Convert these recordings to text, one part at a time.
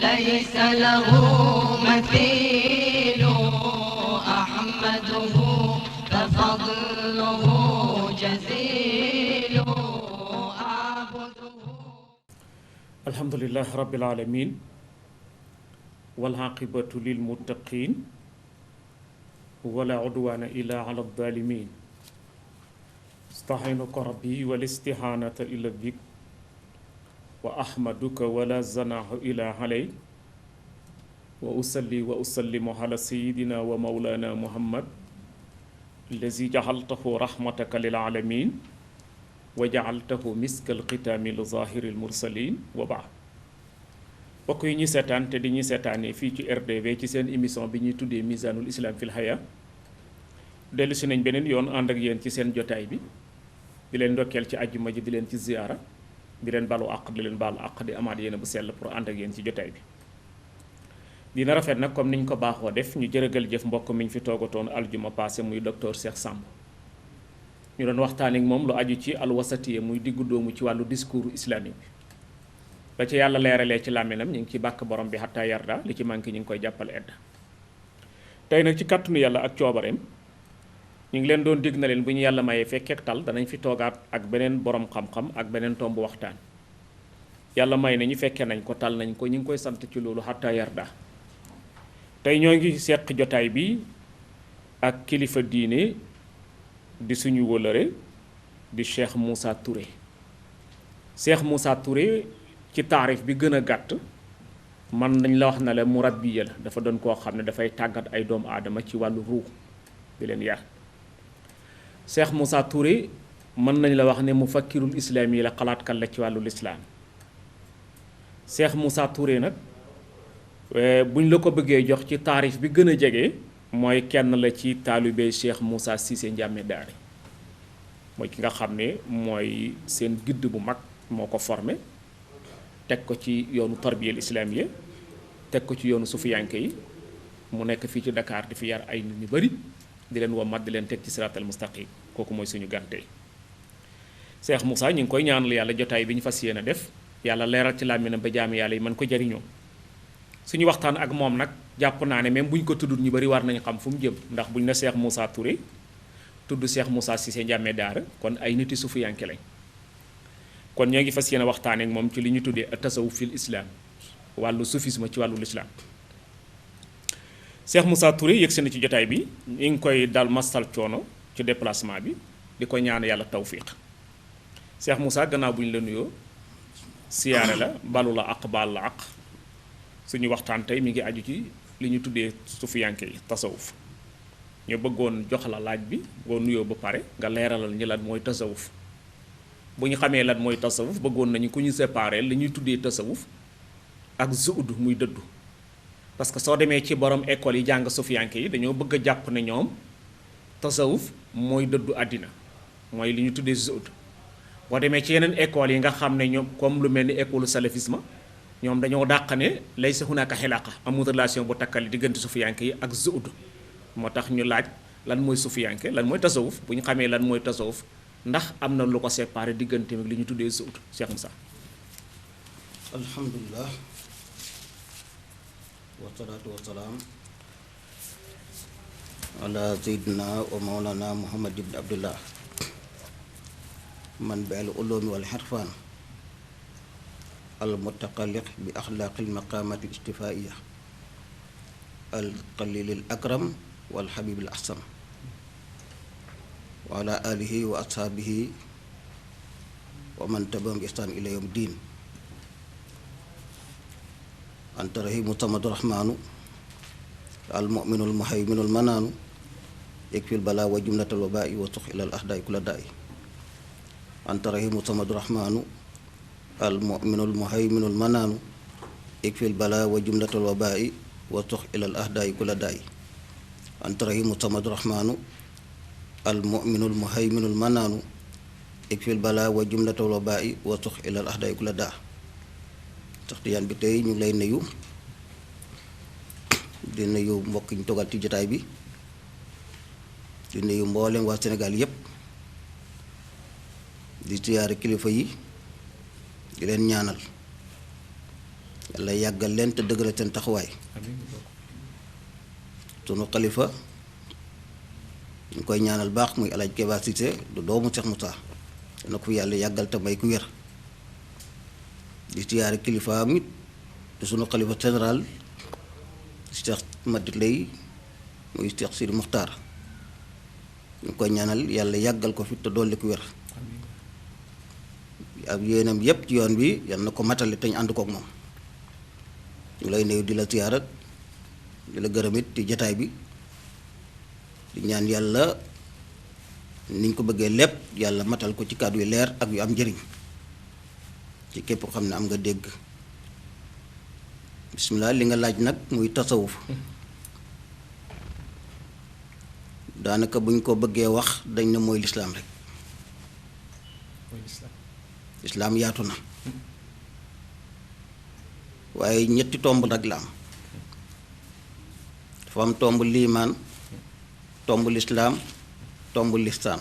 ليس له مثيل أحمده ففضله جزيل أعبده. الحمد لله رب العالمين والعاقبة للمتقين ولا عدوان إلا على الظالمين. استعينك ربي والاستعانة إلى بك وأحمدك ولا زناه إلى عليك وأصلي وأسلم على سيدنا ومولانا محمد الذي جعلته رحمتك للعالمين وجعلته مسك الختام لظاهر المرسلين وبعد. bokk yi ñi seetaan te di ñuy seetaanee fii ci RDV ci seen émission bi ñuy tuddee Mizanul Islam fil Haya dellu si nañ beneen yoon ànd ak yéen ci seen jotaay bi di leen ndokkeel ci àjjuma ji di leen ci ziyaara di leen balu àq di leen baalu àq di amaat yéen bu sell pour ànd ak yéen ci jotaay bi. dina rafet nag comme niñ ko baaxoo def ñu jërëgal jëf mbokk mi ñu fi toogatoon aljuma passé muy docteur Cheikh Samb ñu doon waxtaan ak moom lu aju ci alwasatiye muy diggu doomu ci wàllu discours islamique bi ba ci yàlla leeralee ci làmminam ñu ngi ci bàkk borom bi xataa yarda li ci manqué ñu ngi koy jàppal edda tey nag ci kàttanu yàlla ak coobareem ñu ngi leen doon dig na leen bu ñu yàlla mayee fekkeek tal danañ fi toogaat ak beneen borom xam-xam ak beneen tomb waxtaan yàlla may na ñu fekkee nañ ko tal nañ ko ñu ngi koy sant ci loolu xataa yarda tey ñoo ngi seq jotaay bi ak kilifa diine di suñu wólëre di Cheikh Moussa Touré. Cheikh Moussa Touré ci taarif bi gën a gàtt man nañ la wax na la murabbiya la dafa doon koo xam ne dafay tàggat ay doomu aadama ci wàllu ruux di leen yar. Cheikh Moussa Touré mën nañ la wax ne mufakkirul islaam yi la xalaatkat la ci wàllu lislaam. Cheikh Moussa Touré nag buñ la ko bëggee jox ci taarif bi gën a jege mooy kenn la ci taalibe Cheikh Moussa Cissé Ndiamé Daara mooy ki nga xam ne mooy seen guide bu mag moo ko formé teg ko ci yoonu tarbiyel islamiye teg ko ci yoonu sufiyanke yi mu nekk fii ci Dakar di fi yar ay nit ñu bari di leen wommat di leen teg ci siratal mustaqim kooku mooy suñu gante Cheikh Moussa ñu ngi koy ñaanal yàlla jotaay bi ñu fas yéene def yàlla leeral ci làmminam ba jaami yàlla yi mën ko jariñoo suñu waxtaan ak moom nag jàpp naa ne même bu ñu ko tuddul ñu bari war nañu xam fu mu jëm ndax bu ñu ne Cheikh Moussa Touré tudd Cheikh Moussa Cissé Ndiamé Daara kon ay niti sufiyanke lañ kon ñoo ngi fas yéene waxtaan ak moom ci li ñu tuddee tasawuf fil islam wàllu soufisme ci wàllu lislaam Cheikh Moussa Touré yëg seen ci jotaay bi ñu ngi koy dal mastal coono ci déplacement bi di ko ñaan yàlla tawfiq Cheikh Moussa gannaaw bu ñu la nuyoo siyaare la balu la aq baal la aq suñu waxtaan tey mi ngi aju ci li ñu tuddee sufiyanke yi tasawuf ñu bëggoon jox la laaj bi boo nuyoo ba pare nga leeralal ñi lan mooy tasawuf bu ñu xamee lan mooy tasawuf bëggoon nañu ku ñu séparé li ñuy tuddee tasawuf ak zuhd muy dëddu parce que soo demee ci borom école yi jàng sufiyanke yi dañoo bëgg a jàpp ne ñoom tasawuf mooy dëddu àddina mooy li ñu tuddee zuhd boo demee ci yeneen école yi nga xam ne ñoom comme lu mel ni école salafisme ñoom dañoo dàq ne laysa hunaka xilaqa amul relation bu takkali diggante sufiyanke yi ak zuhd moo tax ñu laaj lan mooy sufiyanke lan mooy tasawuf bu ñu xamee lan mooy tasawuf ndax am na lu ko séparé diggante ak li ñu tuddee zuhd Cheikh Moussa. alhamdulilah wasalaatu wasalaam ala sayyidina wa mawlana muhammad ibn abdullah man bi al ulumi wal xirfaan al mutaqalliq bi axlaaqil maqaamati istifaiya al qalilil akram wal habibil ahsan wa ala alihi wa ashaabihi wa man tabi'ahum bi ihsaan ila yawmi diin anta rahimu samadu rahmaanu al mu'minul muhayminul manaanu yakfil balaa wa jumlatal wabaa'i wa sux ilal ahdaa'i kulla daa'i anta rahimu samadu rahmaanu al mu'minul muhayminul manaanu yakfil balaa wa jumlatal wabaa'i wa sux ilal ahdaa'i kulla daa'i anta rahimu samadu rahmaanu al mu'minul muhayminul manaanu ikfil balaa wa jumlatal wabaa'i wa sux ilal ahdaa'i kulla daa sax tiyaan bi tey ñu ngi lay nuyu di nuyu mbokk ñu togal ci jotaay bi di nuyu mboolem waa Sénégal yépp di siyaare kilifa yi di leen ñaanal yàlla yàggal leen te dëgëral seen taxawaay. sunu xalifa ñu koy ñaanal baax muy El Hadj Keba Cissé du doomu Cheikh Moussa dana ko fi yàlla yàggal te may ku wér di siyaare kilifaam it te sunu xalifa général Cheikh Madit lay muy Cheikh Sidi Muxtaar ñu koy ñaanal yàlla yàggal ko fi te dolli ku wér ak yéenam yépp ci yoon bi yal na ko matale te ñu ànd kook moom ñu lay nuyu di la siyaara di la gërëm it ci jataay bi di ñaan yàlla niñ ko bëggee lépp yàlla matal ko ci kàddu yu leer ak yu am njëriñ ci képp ko xam ne am nga dégg bismillah li nga laaj nag muy tasawuf daanaka buñ ko bëggee wax dañ ne mooy lislaam rek lislaam yaatu na waaye ñetti tomb nag la am dafa am tomb liimaan tomb lislaam tomb listaan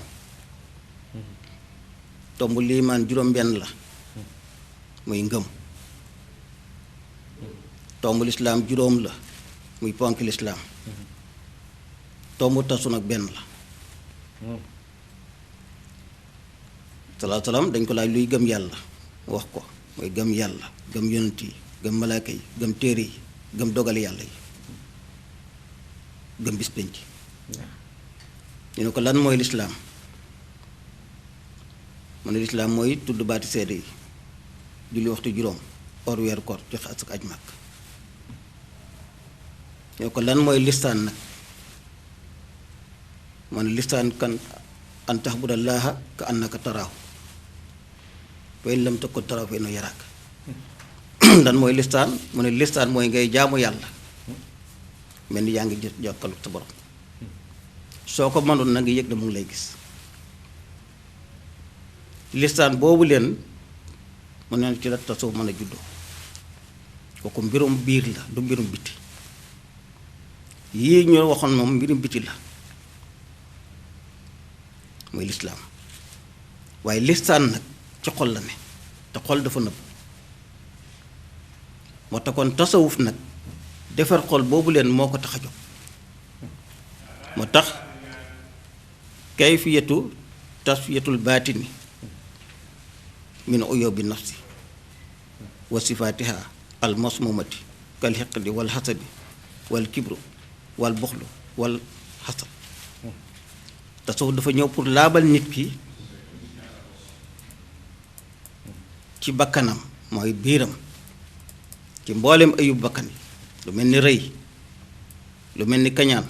tomb liimaan juróom-benn la muy ngëm tomb lislaam juróom la muy ponk lislaam tomb tasu nag benn la salaa salaam dañ ko laaj luy gëm yàlla wax ko mooy gëm yàlla gëm yonent yi gëm malaaka yi gëm téere yi gëm dogali yàlla yi gëm bis penc ñu ne ko lan mooy lislaam mu ne lislaam mooy tudd baati seede yi julli waxtu juróom or weeru koor joxe asak aj màkk ñu ne ko lan mooy listaan nag mu ne listaan kan an taxbudallaaha ka annaka taraahu fa in lam takun taraahu fa innahu yaraak lan mooy listaan mu ne listaan mooy ngay jaamu yàlla mel ni yaa ngi jokkalu sa borom soo ko mënoon na nga yëg na mu ngi lay gis listaan boobu leen mu ne ci la tasawuf mën a juddoo kooku mbirum biir la du mbirum biti yii ñu waxoon moom mbirum biti la muy lislaam waaye listaan nag ci xol la ne te xol dafa nëbb moo tax kon tasawuf nag defar xol boobu leen moo ko tax a jóg moo tax kayfiyatu tasfiyatul baatini min uyubi nafsi wa sifaatiha al masmumati kal xiqdi wal xasadi wal kibru wal buxlu wal xasad tasawuf dafa ñëw pour laabal nit ki ci bakkanam mooy biiram ci mboolem ayub bakkan yi lu mel ni rëy lu mel ni kañaan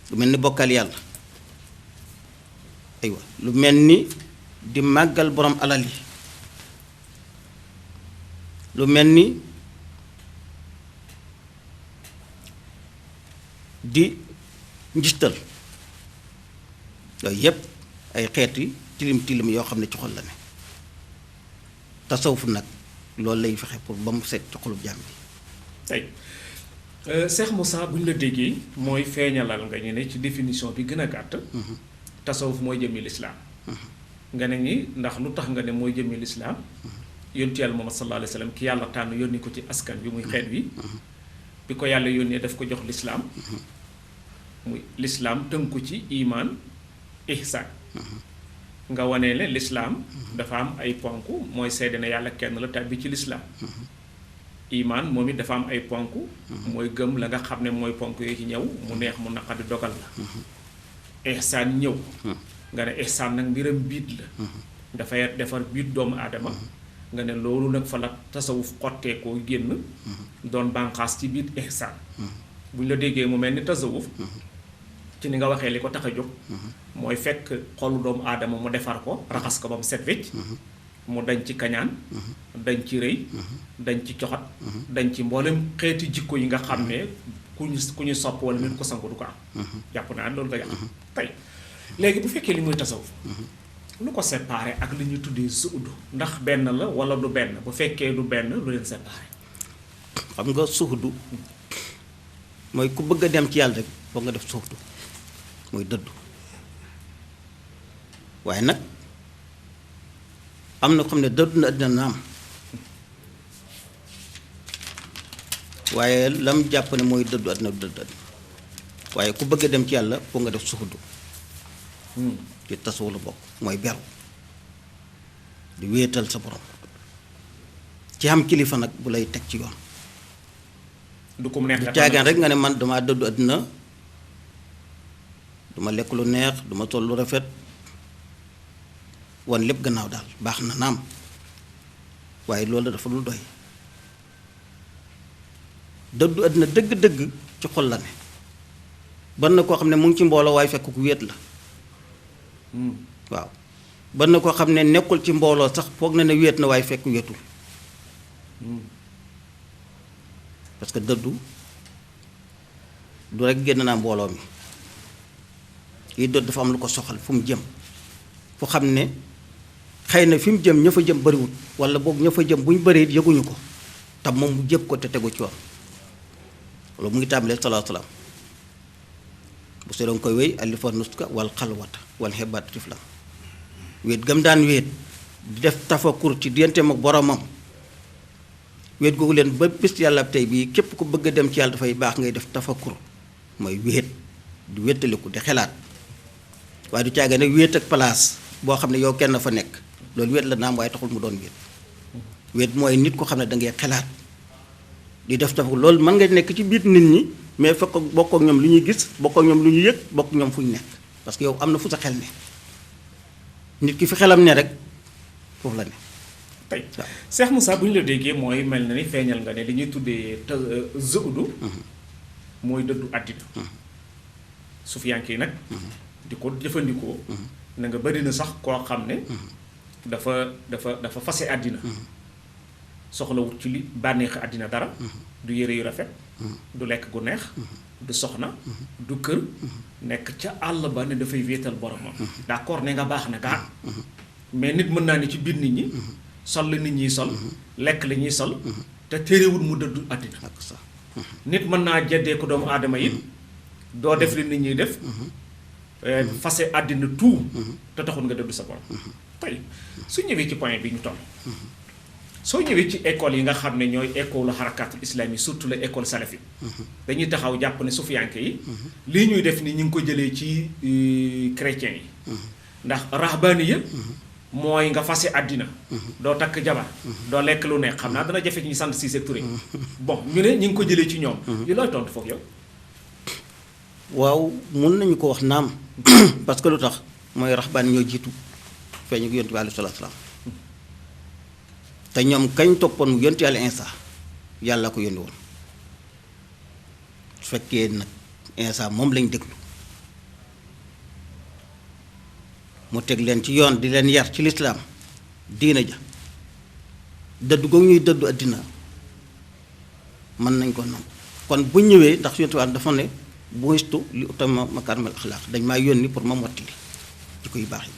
lu mel ni bokkal yàlla aywa lu mel ni di màggal borom alal yi lu mel ni di njistal yooyu yépp ay xeeti tilim tilim yoo xam ne ci xol la ne tasawuf nag loolu lay fexe pour ba mu set ci xolub jàmm bi tey Cheikh Moussa bu ñu la déggee mooy feeñalal nga ñu ne ci définition bi gën a gàtt tasawuf mooy jëmmi lislaam nga ne ñi ndax lu tax nga ne mooy jëmmi lislaam yontu yàlla Muhammad sallallahu alayhi wa sallam ki yàlla tànn yónni ko ci askan bi muy xeet wi bi ko yàlla yónnee daf ko jox lislaam muy lislaam tënku ci imaan ihsaan nga wane ne lislaam dafa am ay ponk mooy seede ne yàlla kenn la tàbbi ci lislaam imaan moom it dafa am ay ponk mooy gëm la nga xam ne mooy ponk yooyu ci ñëw mu neex mu naqadi dogal la ihsaan ñëw nga ne ihsaan nag mbiram biit la dafay defar biit doomu aadama nga ne loolu nag fa la tasawuf xottee koo génn doon bànqaas ci biit ihsaan bu ñu la déggee mu mel ni tasawuf ci ni nga waxee li ko tax a jóg mooy fekk xolu doomu aadama mu defar ko raxas ko ba mu set wecc mu dañ ci kañaan dañ ci rëy dañ ci coxat dañ ci mboolem xeeti jikko yi nga xam ne ku ñu sopp wala nit ko sangu du ko am jàpp naa loolu nga jàpp tey léegi bu fekkee li muy tasawuf lu ko séparé ak li ñu tuddee suudu ndax benn la wala du benn bu fekkee du benn lu leen séparé xam nga suudu mooy ku bëgg a dem ci yàlla rek foog nga def suudu mooy dëddu waaye nag am na ko xam ne dëddu na àddina naam waaye lam jàpp ne mooy dëddu àddina du dëddu àddina waaye ku bëgg a dem ci yàlla foog nga def suhudu ci tasawuf la bokk mooy beru di wéetal sa borom ci am kilifa nag bu lay teg ci yoon du ko neex du caagaan rek nga ne man damaa dëddu àddina duma lekk lu neex duma sol lu rafet wan lépp gannaaw daal baax na naam waaye loolu dafa dul doy dëddu àddina dëgg-dëgg ci xol la ne ban na koo xam ne mu ngi ci mbooloo waaye fekk ku wéet la waaw ban na koo xam ne nekkul ci mbooloo sax foog na ne wéet na waaye fekk wéetul parce que dëddu du rek génn naa mbooloo mi kii dëdd dafa am lu ko soxal fu mu jëm fu xam ne xëy na fi mu jëm ña fa jëm bariwul wala boog ña fa jëm bu ñu bari yëguñu ko tam moom mu jëpp ko te tegu ci yoon loolu mu ngi tàmbalee salaatu salaam bu see doon koy wéy alifa nuska wal xalwata wal xebaat tiflam wéet gam daan wéet di def tafakur ci digganteem ak boromam wéet googu leen ba bis yàlla tey bii képp ku bëgg a dem ci yàlla dafay baax ngay def tafakur mooy wéet di wéttaliku di xelaat waaye du caaga nag wéet ak place boo xam ne yow kenn fa nekk loolu wéet la naam waaye taxul mu doon wéet wéet mooy nit ko xam ne da ngay xelaat di def tafakur loolu mën nga nekk ci biir nit ñi mais fekk bokk ak ñoom lu ñuy gis bokk ak ñoom lu ñuy yëg bokk ñoom fu ñu nekk parce que yow am na fu sa xel ne nit ki fi xelam ne rek foofu la ne. tey Cheikh Moussa bu ñu la déggee mooy mel na ni feeñal nga ne li ñuy tuddee zuhdu mooy dëddu àddina sufiyanke yi nag di ko jëfandikoo na nga bari na sax koo xam ne dafa fase àddina soxla wut ci li bànneexi àddina dara du yére yu rafet du lekk gu neex du soxna du kër nekk ca àll ba ne dafay wéetal boromam d'accord ne nga baax na gaa mais nit mën naa ne ci biir nit ñi sol la nit ñiy sol lekk la ñuy sol te téerewul mu dëddu àddina nit mën naa jeddee ko doomu aadama yi doo def li nit ñuy def fase àddina tout te taxul nga dëddu sa borom tey su ñëwee ci point bi ñu toll soo ñëwee ci école yi nga xam ne ñooy école xarakatul islami surtout la école salafi dañuy taxaw jàpp ne sufiyanke yi lii ñuy def ni ñu ngi ko jëlee ci chrétiens yi ndax rahbaniya mooy nga fase àddina doo takk jabar doo lekk lu neex xam naa dana jafe ci ñu sant Cissé Touré bon ñu ne ñu ngi ko jëlee ci ñoom yi looy tontu foofu yow waaw mun nañu ko wax naam parce que lu tax mooy rahbaan ñoo jiitu feeñu ko yonent bi alayhi salaatu salaam te ñoom kañ toppoon mu yonent yàlla Insa yàlla ko yónni woon su fekkee nag Insa moom lañ déglu mu teg leen ci yoon di leen yar ci lislaam diina ja dëddu googu ñuy dëddu àddina mën nañ ko nangu kon bu ñëwee ndax yonent bi dafa ne bu'istu li utammima makaarimal axlaaq dañ maa yónni pour ma mottali ci koy baax yi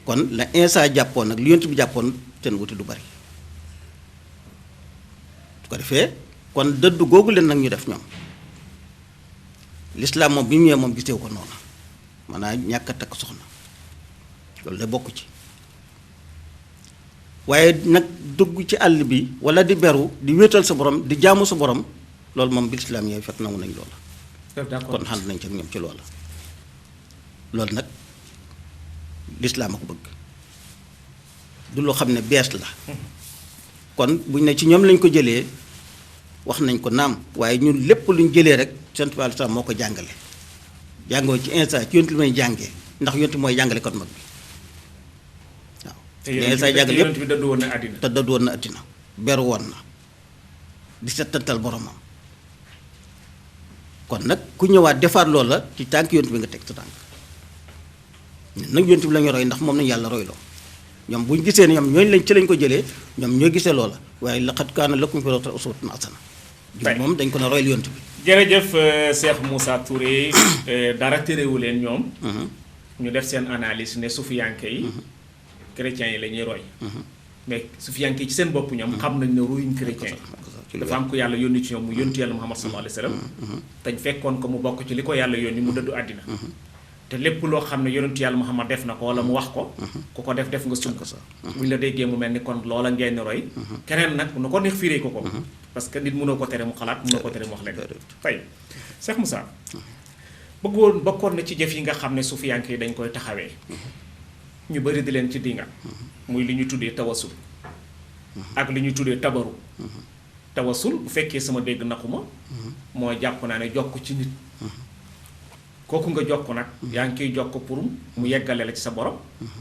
kon la Insa jàppoon nag li yonent bi jàppoon seen wuti du bari su ko defee kon dëddu googu leen nag ñu def ñoom lislaam moom bi mu ñëwee moom gisewu ko noonu maanaam ñàkk a takk soxna loolu da bokk ci waaye nag dugg ci àll bi wala di beru di wéetal sa borom di jaamu sa borom loolu moom bi lislaam ñëwee fekk nangu nañ loola kon xànd nañ ci ak ñoom ci loola loolu nag lislaam a ko bëgg du loo xam ne bees la kon buñ ne ci ñoom lañ ko jëlee wax nañ ko naam waaye ñun lépp luñ jëlee rek sant bi aleyhi salaam moo ko jàngale jàngoo ci Insa ci yonent li may jàngee ndax yonent mooy jàngale kon mag bi waaw te yonent bi dëddu woon na àddina te dëddu woon na àddina beru woon na di settantal boromam kon nag ku ñëwaat defaat loolu la ci tànk yonent bi nga teg sa tànk nag yonent bi la ñu roy ndax moom nañu yàlla royloo ñoom bu ñu gisee ne ñoom ñooñu lañ ci lañ ko jëlee ñoom ñoo gisee loola waaye laqad kaana lakum fii rasuulillaahi uswatun hasana moom dañ ko ne royal yonent bi jërëjëf Cheikh Moussa Touré dara téréwu leen ñoom ñu def seen analyse ne sufiyanke yi chrétiens yi la ñuy roy mais sufiyanke yi ci seen bopp ñoom xam nañ ne royuñ chrétien yi dafa am ko yàlla yónni ci ñoom mu yóntu yàlla Muhammad sallallahu alayhi wa sallam te fekkoon ko mu bokk ci li ko yàlla yónni mu dëddu àddina te lépp loo xam ne yonentu yàlla Muhammad def na ko wala mu wax ko ku ko def nga sunk buñ la déggee mu mel ni kon loola ngeen roy keneen nag nu ko neex firee ko parce que nit mënoo ko tere mu xalaat mënoo ko tere mu wax leen tey Cheikh Moussa bokkoon na ci jëf yi nga xam ne sufiyanke yi dañ koy taxawee ñu bari di leen ci dinga muy li ñu tuddee tawasul ak li ñu tuddee tabaru tawasul bu fekkee sama dégg naxuma mooy jàpp naa ne jokk ci nit kooku nga jokk nag yaa ngi koy jokk pour mu yeggale la ci sa borom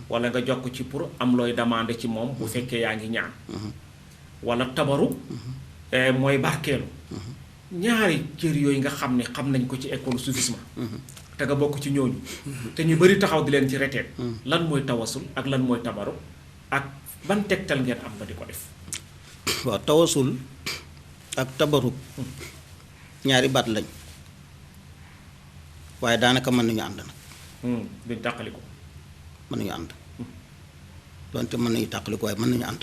wala nga jokk ci pour am looy demandé ci moom bu fekkee yaa ngi ñaan wala tabaru mooy barkeelu ñaari cër yooyu nga xam ne xam nañ ko ci école soufisme te nga bokk ci ñooñu te ñu bari taxaw di leen ci reteet lan mooy tawasul ak lan mooy tabaru ak ban tegtal ngeen am ba di ko def waaw tawasul ak tabaruk ñaari baat lañ waaye daanaka mën nañu ànd nag duñ tàqali ko mën nañu ànd donte mën nañu tàqali ko waaye mën nañu ànd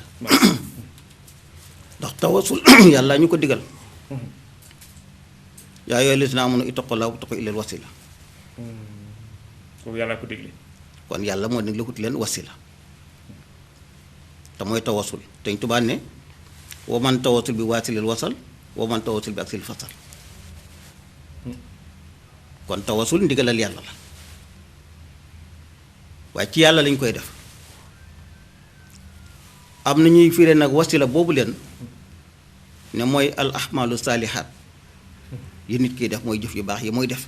ndax tawasul yàlla ñu ko digal yaa yooyu lis naa mën a ittaqullah wattaqu ilal wasila kooku yàlla ko digle kon yàlla moo digle ko leen wasila te mooy tawasul te ñu tubaab ne wa man tawasul bi waasilil wasal wa man tawasul bi ak sil fasal kon tawasul ndigalal yàlla la waaye ci yàlla lañ koy def am na ñuy firee nag wasila boobu leen ne mooy al ahmalu saalihaat yi nit kiy def mooy jëf yu baax yi muy def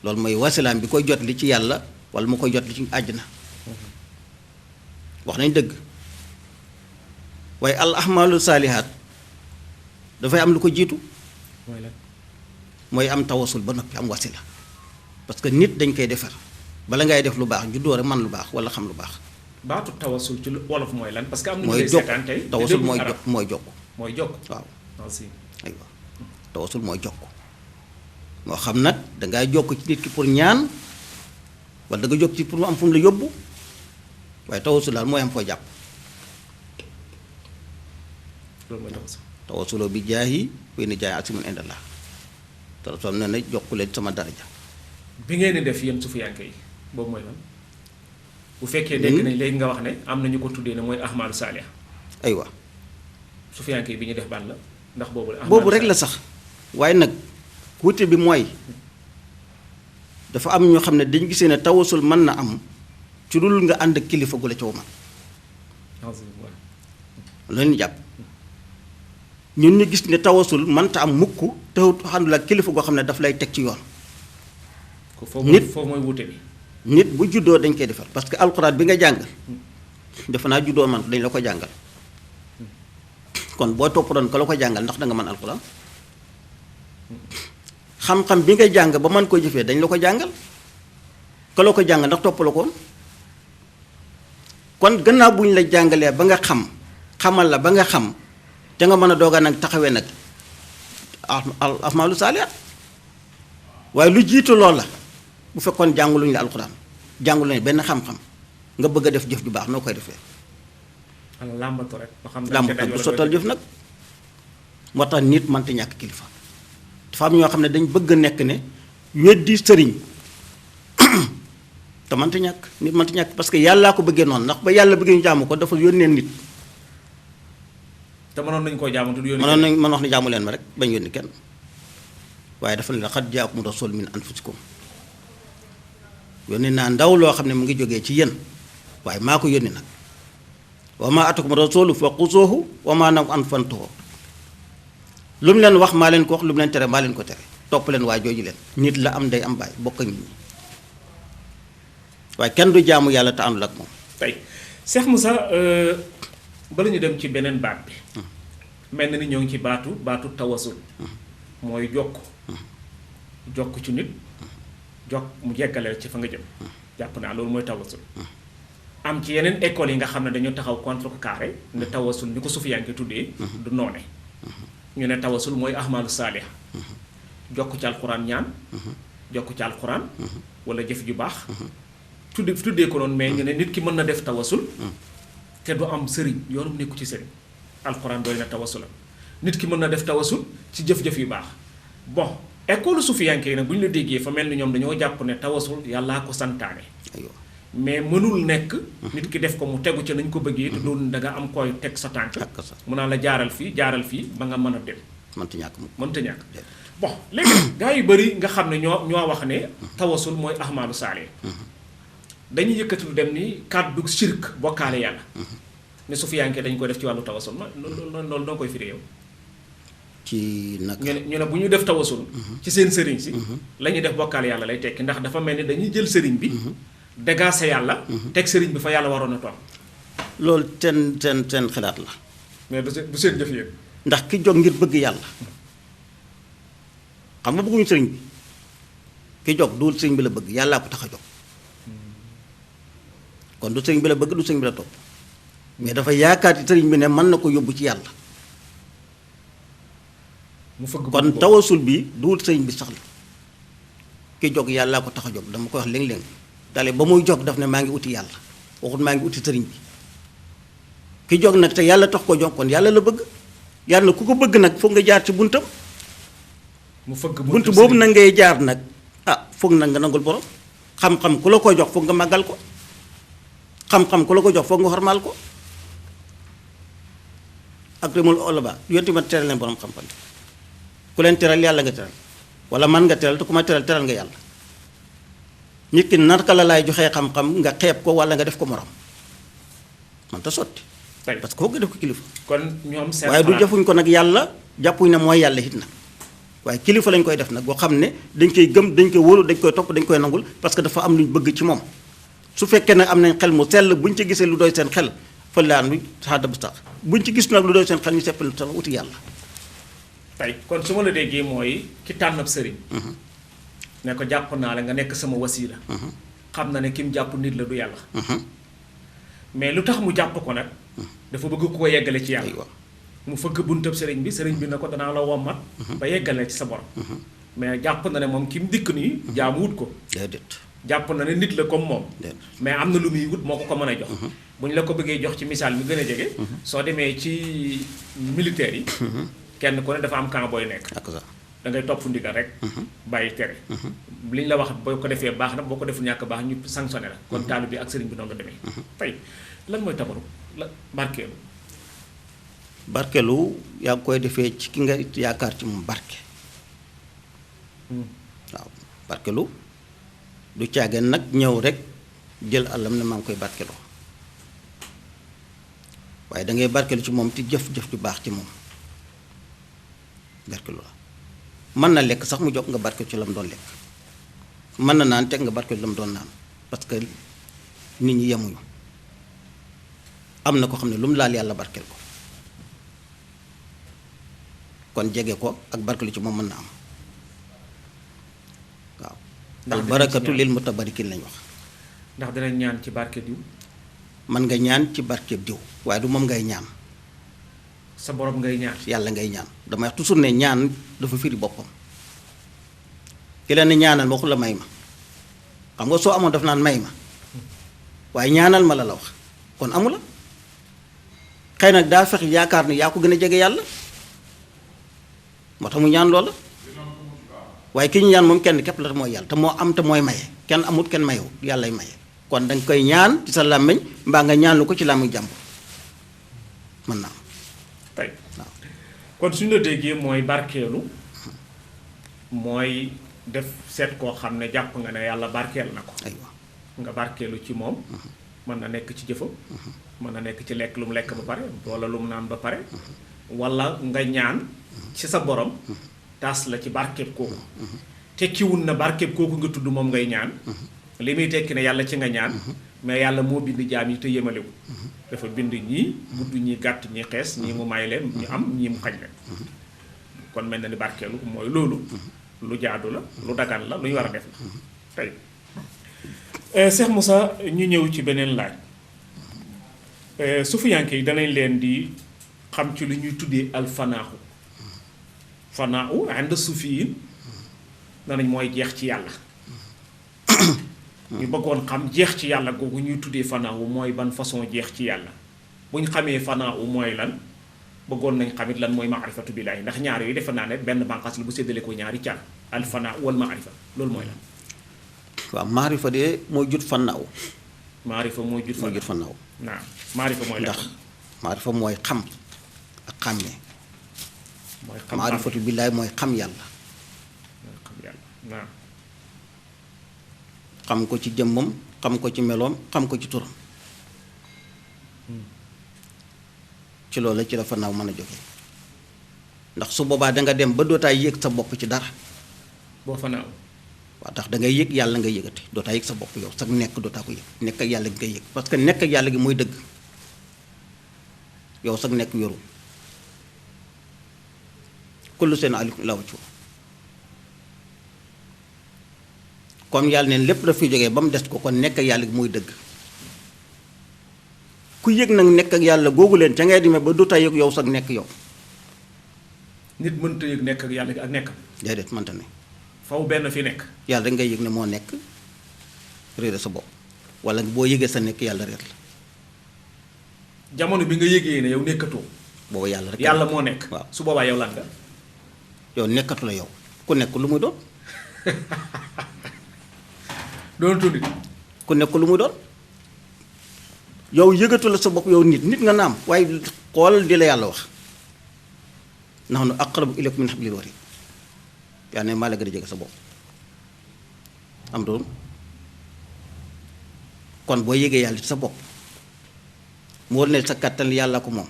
loolu mooy wasilaam bi koy jot li ci yàlla wala mu koy jot li ci àjjana wax nañ dëgg waaye al ahmalu saalihaat dafay am lu ko jiitu mooy am tawasul ba noppi am wasila parce que nit dañ koy defar bala ngay def lu baax juddoo rek man lu baax wala xam lu baax baatu tawasul ci wolof mooy lan parce que am na mooy jokk tawasul mooy jokk mooy jokk waaw aywa tawasul mooy jokk moo xam nag dangay jokk ci nit ki pour ñaan wala danga jokk ci pour mu am fu mu la yóbbu waaye tawasul daal mooy am foo jàpp loolu mooy tawasul tawasuloo bi jaahi fay ni jaay asimun indallah te sol ne na jokku leen sama daraja bi ngeen di def yéen sufiyanke yi boobu mooy lan bu fekkee dégg nañ léegi nga wax ne am na ñu ko tuddee ne mooy ahmadu saalih aywa sufiyanke yi bi ñu def ban la ndax boobu la boobu rek la sax waaye nag wuute bi mooy dafa am ñoo xam ne dañu gisee ne tawasul mën na am ci dul nga ànd ak kilifa gu la coow man loolu ñu jàpp ñun ñu gis ne tawasul mënta am mukk te xandul ak kilifa goo xam ne daf lay teg ci yoon nit foofu mooy wuute bi nit bu juddoo dañ koy defar parce que alxuraan bi nga jàng defe naa juddoo man dañ la ko jàngal kon boo topp doon ka la ko jàngal ndax danga mën alxuraan xam-xam bi nga jàng ba mën koo jëfee dañ la ko jàngal ka la ko jàngal ndax topp la ko woon kon gannaaw bu ñu la jàngalee ba nga xam xamal la ba nga xam te nga mën a dooga nag taxawee nag ahmaalu saalihaat waaye lu jiitu lool la bu fekkoon jànguluñu la alxuraan jànguluñu benn xam-xam nga bëgg a def jëf ju baax noo koy defee làmbatu rek làmbatu bu sottal jëf nag moo tax nit mënta ñàkk kilifa dafa am ñoo xam ne dañ bëgg a nekk ne weddi sëriñ te mënta ñàkk nit mënta ñàkk parce que yàllaa ko bëggee noonu ndax ba yàlla bëggee ñu jaamu ko dafa yónnee nit te mënoon nañu koo jaamu te du yónni mënoon nañ mën wax ne jaamu leen ma rek bañ yónni kenn waaye dafa ne laqad jaakum rasul min anfusikum yónni naa ndaw loo xam ne mu ngi jógee ci yéen waaye maa ko yónni nag wa maa atakum rasulu fa xusuuhu wa maa naw an fantuhu lu mu leen wax maa leen ko wax lu mu leen tere maa leen ko tere topp leen waa jooju leen nit la am day am baay bokk ak nit ñi waaye kenn du jaamu yàlla te àndul ak moom tey Cheikh Moussa bala ñu dem ci beneen baat bi mel na ni ñoo ngi ci baatu tawasul mooy jokk ci nit jokk mu yeggale ci fa nga jëm jàpp naa loolu mooy tawasul am ci yeneen écoles yi nga xam ne dañu taxaw contre carré ne tawasul ni ko sufiyanke tuddee du noone ñu ne tawasul mooy ahmaalu saalih jokk ci alxuraan ñaan jokk ci alxuraan wala jëf ju baax tuddee ko noonu mais ñu ne nit ki mën na def tawasul te du am sëriñ yoonum nekku ci sëriñ alxuraan doy na tawasulam nit ki mën na def tawasul ci jëf-jëf yu baax bon école sufiyanke yi nag bu ñu la déggee fa mel ni ñoom dañoo jàpp ne tawasul yàllaa ko santaane aywa mais mënul nekk nit ki def ko mu tegu ca nañ ko bëggee te doon da nga am koy teg sa tànk ak sa mu naan la jaaral fii ba nga mën a dem mënta ñàkk mu mënta ñàkk bon léegi gaa yu bëri nga xam ne ñoo wax ne tawasul mooy ahmaalu saale dañuy yëkkati lu dem ni kàddu shirk bokkaale yàlla ne sufiyanke dañ koy def ci wàllu tawasul ma loolu doo koy firi yow ci nag ñu ne bu ñu def tawasul ci seen sëriñ si la ñuy def bokkaale yàlla lay tekki ndax dafa mel ni dañuy jël sëriñ bi dégaase yàlla teg sëriñ bi fa yàlla waroon a toog loolu seen xalaat la mais du seen jëf yéen ndax ki jóg ngir bëgg yàlla xam nga bëgguñu sëriñ bi ki jóg duul sëriñ bi la bëgg yàllaa ko tax a jóg kon du sëriñ bi la bëgg du sëriñ bi la topp mais dafa yaakaar ci sëriñ bi ne mën na ko yóbbu ci yàlla mu fëgg kon tawasul bi duul sëriñ bi sax la ki jóg yàllaa ko tax a jóg dama koy wax léeg-léeg dale ba muy jóg daf ne maa ngi uti yàlla waxut maa ngi uti sëriñ bi ki jóg nag te yàlla tax ko jóg kon yàlla la bëgg yàlla ku ko bëgg nag foog nga jaar ci buntam mu fëgg bunt boobu nag ngay jaar nag foog nag nga nangul borom xam-xam ku la ko jox foog nga màggal ko xam-xam ku la ko jox foog nga xormaal ko ak remul olaba yonti ma teral leen borom xam-xam ku leen teral yàlla nga teral wala man nga teral te ku ma teral teral nga yàlla nit ki naka la laay joxee xam-xam nga xeeb ko wala nga def ko morom man ta sotti parce que foog nga def ko kilifa kon ñoom seen waaye du jëfuñ ko nag yàlla jàppuñ ne mooy yàlla it nag waaye kilifa lañ koy def nag boo xam ne dañ koy gëm dañ koy wóolu dañ koy topp dañ koy nangul parce que dafa am luñ bëgg ci moom su fekkee nag am nañ xel mu sell buñ ci gisee lu doy seen xel fa laan bi sax bu tax buñ ci gis nag lu doy seen xel ñu seppal sax uti yàlla. tey kon su ma la déggee mooy ki tànn ab sëriñ. ne ko jàpp naa la nga nekk sama wasiila. xam na ne ki mu jàpp nit la du yàlla. mais lu tax mu jàpp ko nag. dafa bëgg ko yeggale ci yàlla. mu fëgg buntab sëriñ bi ne ko danaa la wommat ba yeggale ci sa borom. mais jàpp na ne moom ki mu dikk nii jaamu wut ko. déedéet. jàpp na ne nit la comme moom. mais am na lu muy wut moo ko mën a jox. bu ñu la ko bëggee jox ci misaal mi gën a jege. soo demee ci militaire yi. kenn ku ne dafa am camp booy nekk. da ngay topp ndigal rek. bàyyi tere. li ñu la wax boo ko defee baax na boo ko deful ñàkk baax ñu sanctionné la. kon taalib bi ak sëriñ bi noonu la demee. tey lan mooy tabaru la barkeelu. barkeelu yaa ngi koy defee ci ki nga yaakaar ci moom barke. waaw barkeelu du caageen nag ñëw rek jël àllam ne maa ngi koy barkeloo waaye da ngay barkeelu ci moom te jëf-jëf ju baax ci moom barkeelu la mën na lekk sax mu jóg nga barkeelu ci la mu doon lekk mën na naan teg nga barkeelu la mu doon naan parce que nit ñi yemuñu am na ko xam ne lu mu laal yàlla barkeel ko kon jege ko ak barkeelu ci moom mën na am waaw al barakatu lil mutabarikin lañ wax ndax danañ ñaan ci barke diw man nga ñaan ci barkeeb diw waaye du moom ngay ñaan sa borom ngay ñaan yàlla ngay ñaan damay wax toujours ne ñaan dafa firi boppam ki la ne ñaanal waxu la may ma xam nga soo amoon daf naan may ma waaye ñaanal ma la wax kon amu la xëy nag daa fex yaakaar ne yaa ko gën a jege yàlla moo tax mu ñaan loola waaye ki ñu ñaan moom kenn képp la mooy yàlla te moo am te mooy maye kenn amut kenn mayewu yàllay maye kon danga koy ñaan ci sa làmmiñ mbaa nga ñaan lu ko ci làmmiñ jàmbur mën naa am tey waaw kon suñu la déggee mooy barkeelu mooy def seet koo xam ne jàpp nga ne yàlla barkeel na ko aywa nga barkeelu ci moom mën na nekk ci jëfam mën na nekk ci lekk lu mu lekk ba pare wala lu mu naan ba pare wala nga ñaan ci sa borom taas la ci barkeeb kooku tekkiwul na barkeeb kooku nga tudd moom ngay ñaan li muy tekki ne yàlla ci nga ñaan mais yàlla moo bind jaam yi te yemalewu dafa bind ñii gudd ñii gàtt ñii xees ñii mu may leen ñu am ñii mu xañ leen kon mel na ni barkeelu mooy loolu lu jaadu la lu dagan la lu ñu war a def la tey Cheikh Moussa ñu ñëw ci beneen laaj sufiyanke yi danañ leen di xam ci lu ñuy tuddee alfanaaxu fanaaxu ànd sufiyin danañ mooy jeex ci yàlla ñu bëggoon xam jeex ci yàlla googu ñuy tuddee fanaaxu mooy ban façon jeex ci yàlla bu ñu xamee fanaaxu mooy lan bëggoon nañ xamit lan mooy maarifatu billaahi ndax ñaar yooyu defe naa ne benn bànqaas la bu séddale ko ñaari car alfana wal maarifa loolu mooy lan. waaw maarifa de mooy jut fannaaw. maarifa mooy jut fannaaw. naam maarifa mooy lan. ndax maarifa mooy xam ak xàmmee. mooy xam maarifatu billaahi mooy xam yàlla. mooy xam yàlla naam. xam ko ci jëmmam xam ko ci meloom xam ko ci turam. ci loolu ci la fannaaw mën a jógee ndax su boobaa danga dem ba dootaa yëg sa bopp ci dara. boo fanaaw. waaw tax da ngay yëg yàlla nga yëgati dootaa yëg sa bopp yow sax nekk dootaa ko yëg nekk ak yàlla gi ngay yëg parce que nekk ak yàlla gi mooy dëgg yow sax nekk yorul kullu seen alikum la waccu comme yàlla neen lépp daf fi jógee ba mu des ko kon nekk ak yàlla gi mooy dëgg ku yëg nag nekk ak yàlla googu leen ca ngay demee ba dootaa yëg yow sax nekk yow. nit mënta yëg nekk ak yàlla ak nekkam. déedéet mënta ne. faw benn fi nekk. yàlla rek ngay yëg ne moo nekk réere sa bopp wala boo yëgee sa nekk yàlla réer la. jamono bi nga yëgee ne yow nekkatoo. boobu yàlla rek. yàlla moo nekk. waaw su boobaa yow lan nga. yow nekkatu la yow ku nekk lu muy doon. doon tudd. ku nekk lu muy doon yow yëgatu la sa bopp yow nit nga naam waaye xoolal di la yàlla wax nahnu aqrabu ilaykum min hablil warid yaa ne maa la gën a jege sa bopp am doon kon boo yëgee yàlla ci sa bopp mu war ne sa kàttan yàllaa ko moom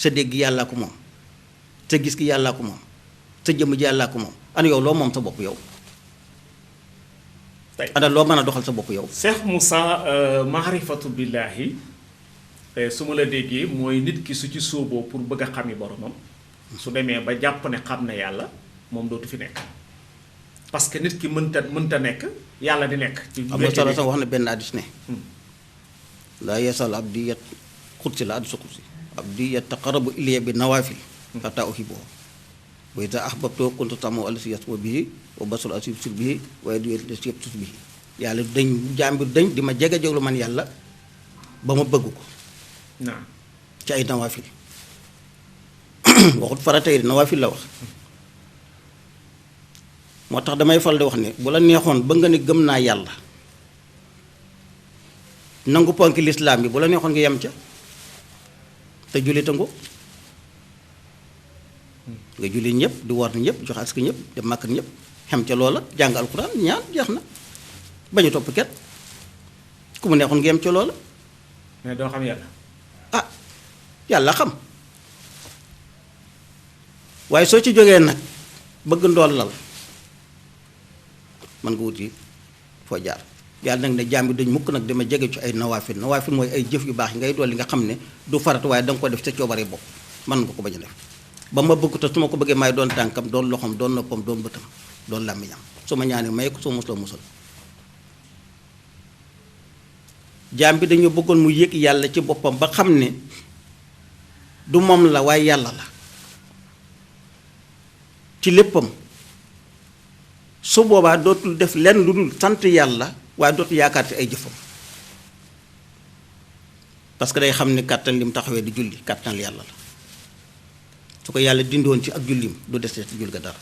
sa dégg yàllaa ko moom sa gis gi yàllaa ko moom sa jëmm ji yàllaa ko moom ana yow loo moom sa bopp yow ana loo mën a doxal sa bopp yow. Cheikh Moussa maarifatu billaahi su ma la déggee mooy nit ki su ci sóoboo pour bëgg a xami boromam su demee ba jàpp ne xam na yàlla moom dootu fi nekk parce que nit ki mënta nekk yàlla di nekk. ci am na solo sax wax na benn hadiis ne. laa yasal abdi yat xutsi la hadiisu xutsi abdi yataqarrabu ilayya bi nawaafil hattaa uhibbahu wa izaa ahbabtuhu kuntu sam'ahu allazii yasma'u bihi wa basarahu allazii yubsiru bihi wa yadahu allazii yabtashu bihi yàlla dañ jàmbir dañ di ma jege jeglu man yàlla ba ma bëgg ko. naam ci ay nawaafil waxut farata yi nawaafil la wax moo tax damay fal di wax ne bu la neexoon ba nga ne gëm naa yàlla nangu ponki lislaam bi bu la neexoon nga yem ca te julli tango nga julli ñëpp di war ñëpp joxe aska ñëpp dem màkk ñëpp xem ca loola jàng alxuraan ñaan jeex na bañu topp ket ku mu neexoon nga yem ca loola. mais doo xam yàlla. ah yàlla xam waaye soo ci jógee nag bëgg ndool lal man nga wuti foo jaar yàlla nag ne jaam bi dañ mukk nag dama jege ci ay nawaafil nawaafil mooy ay jëf yu baax yi ngay dolli nga xam ne du farat waaye danga ko def sa coobare bopp mën nga ko bañ a def ba ma bëgg te su ma ko bëggee maay doon tànkam doon loxoom doon noppam doon bëtam doon làmmiñam su ma ñaanee may ko soo musloo musal jaam bi dañoo bëggoon mu yëg yàlla ci boppam ba xam ne du moom la waaye yàlla la ci léppam su boobaa dootul def lenn lu dul sant yàlla waaye dootul yaakaar ci ay jëfam parce que day xam ne kàttan lim taxawee di julli kàttan yàlla la su ko yàlla dindoon ci ak jullim du des ci jul ga dara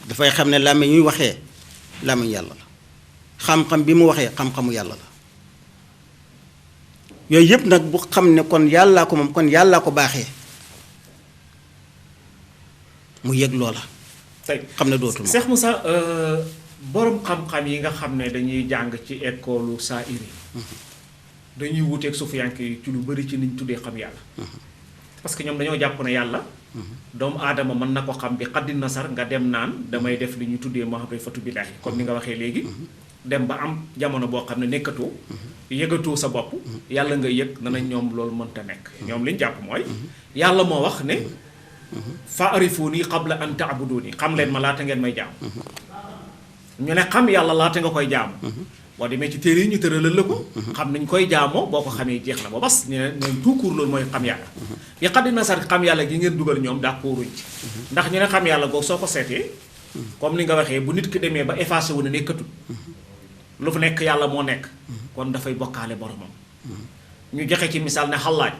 dafay xam ne làmmiñ ñuy waxee làmmiñ yàlla la xam-xam bi mu waxee xam-xamu yàlla la yooyu yëpp nag bu xam ne kon yàllaa ko moom kon yàllaa ko baaxee mu yëg loola tey xam ne dootul Cheikh Moussa borom xam-xam yi nga xam ne dañuy jàng ci école Saa'iri dañuy wuteeg sufiyanke yi ci lu bari ci niñ tuddee xam yàlla parce que ñoom dañoo jàpp ne yàlla doomu aadama mën na ko xam bi xaddi nasar nga dem naan damay def li ñu tuddee maarifatu billaahi comme ni nga waxee léegi dem ba am jamono boo xam ne nekkatoo yëgatoo sa bopp yàlla nga yëg na ñoom loolu mënta nekk ñoom liñ jàpp mooy yàlla moo wax ne fa arifuuni qabla an ta'buduuni xam leen ma laata ngeen may jaam ñu ne xam yàlla laata nga koy jaamu boo demee ci téere yi ñu tëralal la ko xam nañ koy jaamoo boo ko xamee jeex na ba bas ñu ne tout court loolu mooy xam yàlla yi xaddi nasar xam yàlla gi ngeen dugal ñoom d'accorduñ ci ndax ñu ne xam yàlla googu soo ko seetee comme ni nga waxee bu nit ki demee ba effacé wu ne nekkatul lu fu nekk yàlla moo nekk kon dafay bokkaale boromam ñu joxe ci misaal ne xallaaj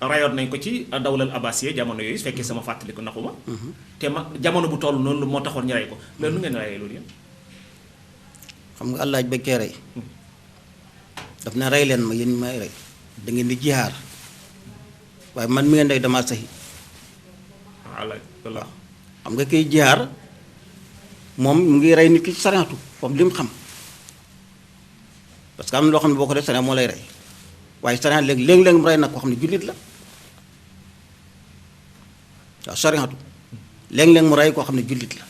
rayoon nañ ko ci dawlal abbasiya jamono yooyu su fekkee sama fàttaliku naxuma te jamono bu toll noonu moo taxoon ñu rey ko loolu nu ngeen rayee loolu yéen xam nga àllaaj bañ koy rey daf na rey leen ma yéen ñi may rey da ngeen di jihaar waaye man mi ngeen rey damaa saxi àllaaj waaw xam nga koy jihaar moom mu ngi rey nit ki ci sariatu foofu li mu xam parce que am na loo xam ne boo ko def sariat moo lay rey waaye sariat léegi mu rey nag koo xam ne jullit la waaw sariatu léegi mu rey koo xam ne jullit la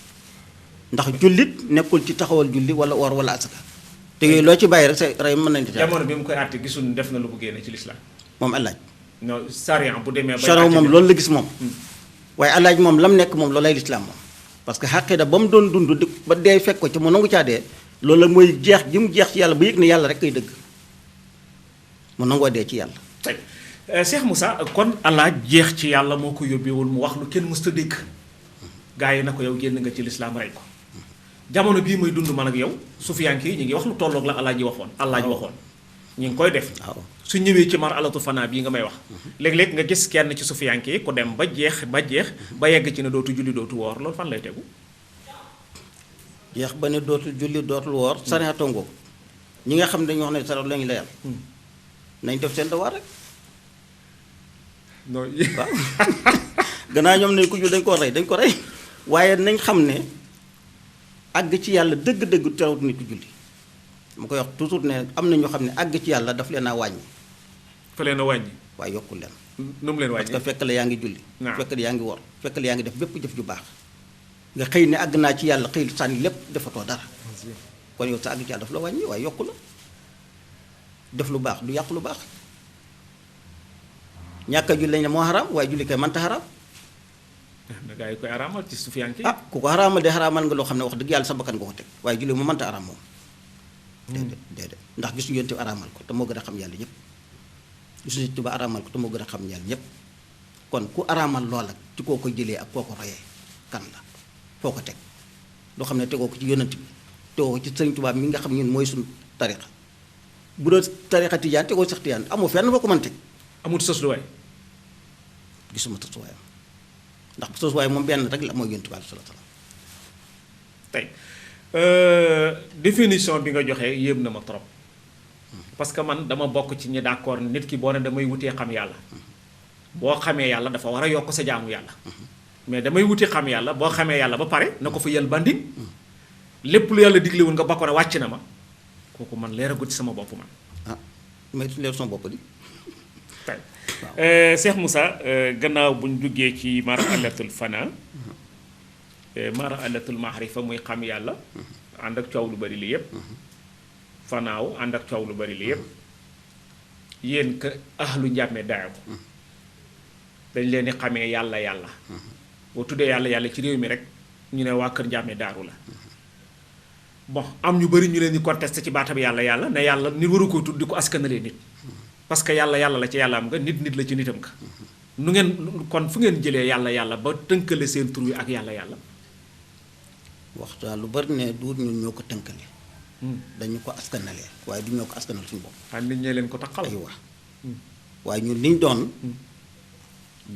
ndax jullit nekkul ci taxawal julli wala or wala asaka te yooyu loo ci bàyyi rek sa rey mën nañ ci jamono bi mu koy àtte gisul def na lu ko génne ci lislaam moom allaaj non sariya bu demee ba sariya moom loolu la gis moom waaye allaaj moom lam nekk moom loolay lislaam moom parce que xaqida ba mu doon dund ba dee fekk ko ci mu nangu caa dee loolu la mooy jeex ji mu jeex ci yàlla ba yëg ne yàlla rek koy dëgg mu nangoo dee ci yàlla tey Cheikh Moussa kon allaaj jeex ci yàlla moo ko yóbbeewul mu wax lu kenn mësta dégg gaa yi na ko yow génn nga ci lislaam rey ko jamono bii muy dund man ak yow sufiyanke yi ñu ngi wax lu tolloog la allaaj waxoon ñu ngi koy def su ñëwee ci mar alatu fanaa bii nga may wax léeg-léeg nga gis kenn ci sufiyanke yi ku dem ba jeex ba yegg ci ne dootu julli dootu woor loolu fan lay tegu jeex ba ne dootul julli dootul woor sariya ngoo ñi nga xam ne dañu wax ne sariya lañu layal nañ def seen devoir rek non waaw gannaaw ñoom ne ku jul dañ ko rey waaye nañ xam ne àgg ci yàlla dëgg-dëgg teewut nit ku julli mu koy wax toujours ne am na ñoo xam ne àgg ci yàlla daf leen a wàññi fa leen a wàññi waaye yokkul leen nu mu leen wàññi parce que fekk la yaa ngi julli fekk la yaa ngi wor fekk la yaa ngi def bépp jëf ju baax nga xëy ne àgg naa ci yàlla xëy sànni lépp defatoo dara kon yow sa àgg ci yàlla daf la wàññi waaye yokku la def lu baax du yàq lu baax ñàkk a julli lañ ne moo xaraam waaye julli kay mënta xaraam da gaa yi koy araamal ci sufiyanke ah ku ko xaraamal de xaraamal nga loo xam ne wax dëgg yàlla sa bakkan nga ko teg waaye julli mu mënta araam moom déedéet ndax gisuñu yonte araamal ko te moo gën a xam yàlla ñëpp gisuñu Tuubaa araamal ko te moo gën a xam yàlla ñëpp kon ku araamal loola ci koo ko jëlee ak koo ko royee kan la foo ko teg loo xam ne tegoo ko ci yonent bi tegoo ko ci Sëriñ Tuubaa mi nga xam ñun mooy suñu tarixa bu doon tarixa tijaan tegoo sax tijaan amoo fenn foo ko mën teg amul sosluwaay gisuma sosluwaayam ndax sosluwaay moom benn rek la mooy yonent bi sallallahu alayhi wasallam tey définition bi nga joxe yéem na ma trop parce que man dama bokk ci ñi d'accord nit ki boo ne damay wutee xam yàlla boo xamee yàlla dafa war a yokk sa jaamu yàlla mais damay wuti xam yàlla boo xamee yàlla ba pare na ko fa yël banding lépp lu yàlla diglewul nga bokk ne wàcc na ma kooku man leeragut ci sama bopp man ah may leer sama bopp di tey Cheikh Moussa gannaaw buñ duggee ci maralatul fana maralatul mahrifa muy xam yàlla ànd ak coow lu bari li yépp fanaaw ànd ak coow lu bari li yépp yéen ka ahlu njàmme daaw dañ leen di xamee yàlla boo tuddee yàlla ci réew mi rek ñu ne waa kër njàmme daaru la bon am ñu bari ñu leen di contesté ci baatam yàlla ne yàlla nit waru ko tudd di ko askanalee nit parce que yàlla la ci yàlla am nga nit la ci nitam nga nu ngeen kon fu ngeen jëlee yàlla ba tënkale seen tur wi ak yàlla waxtaan lu bari ne duut ñun ñoo ko tënkale dañu ko askanalee waaye du ñoo ko askanal suñu bopp ah nit ñee leen ko taxal ay wax waaye ñun liñ doon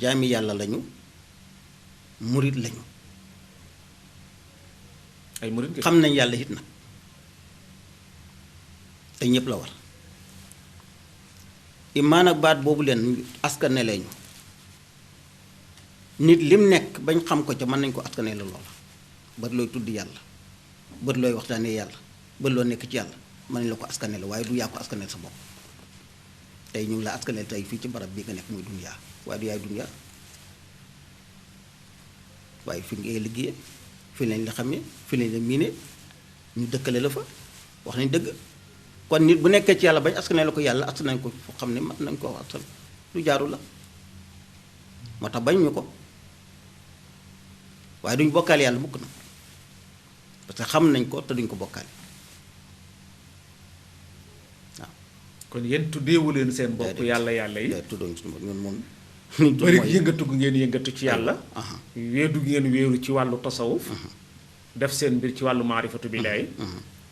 jaami yàlla lañu murit lañu ay murit xam nañ yàlla it nag te ñëpp la war imaan ak baat boobu leen askanelee ñu nit lim nekk bañ xam ko ca mën nañ ko askanee la loola bari looy tudd yàlla bari looy waxtaanee yàlla bari loo nekk ci yàlla mën nañ la ko askanee la waaye du yaa ko askaneel sa bopp tey ñu ngi la askaneel tey fii ci barab bi nga nekk muy dunyaa waaye du yaay dunyaa waaye fi ngay liggéeyee fi lañ la xamee fi lañ la miine ñu dëkkale la fa wax nañ dëgg kon nit bu nekkee ci yàlla bañ askanee la ko yàlla askan nañ ko foo xam ne man nañ ko askan lu jaaru la moo tax bañ ñu ko waaye duñ bokkaale yàlla mukk na parce que xam nañ ko te duñ ko bokkaale waaw. kon yéen tuddeewu leen seen bopp yàlla yi. tuddooñ suñu bopp ñun moom. bari yëngatu ngeen yëngatu ci yàlla. weedu ngeen wéeru ci wàllu tasawuf. def seen mbir ci wàllu maarifatu billaahi.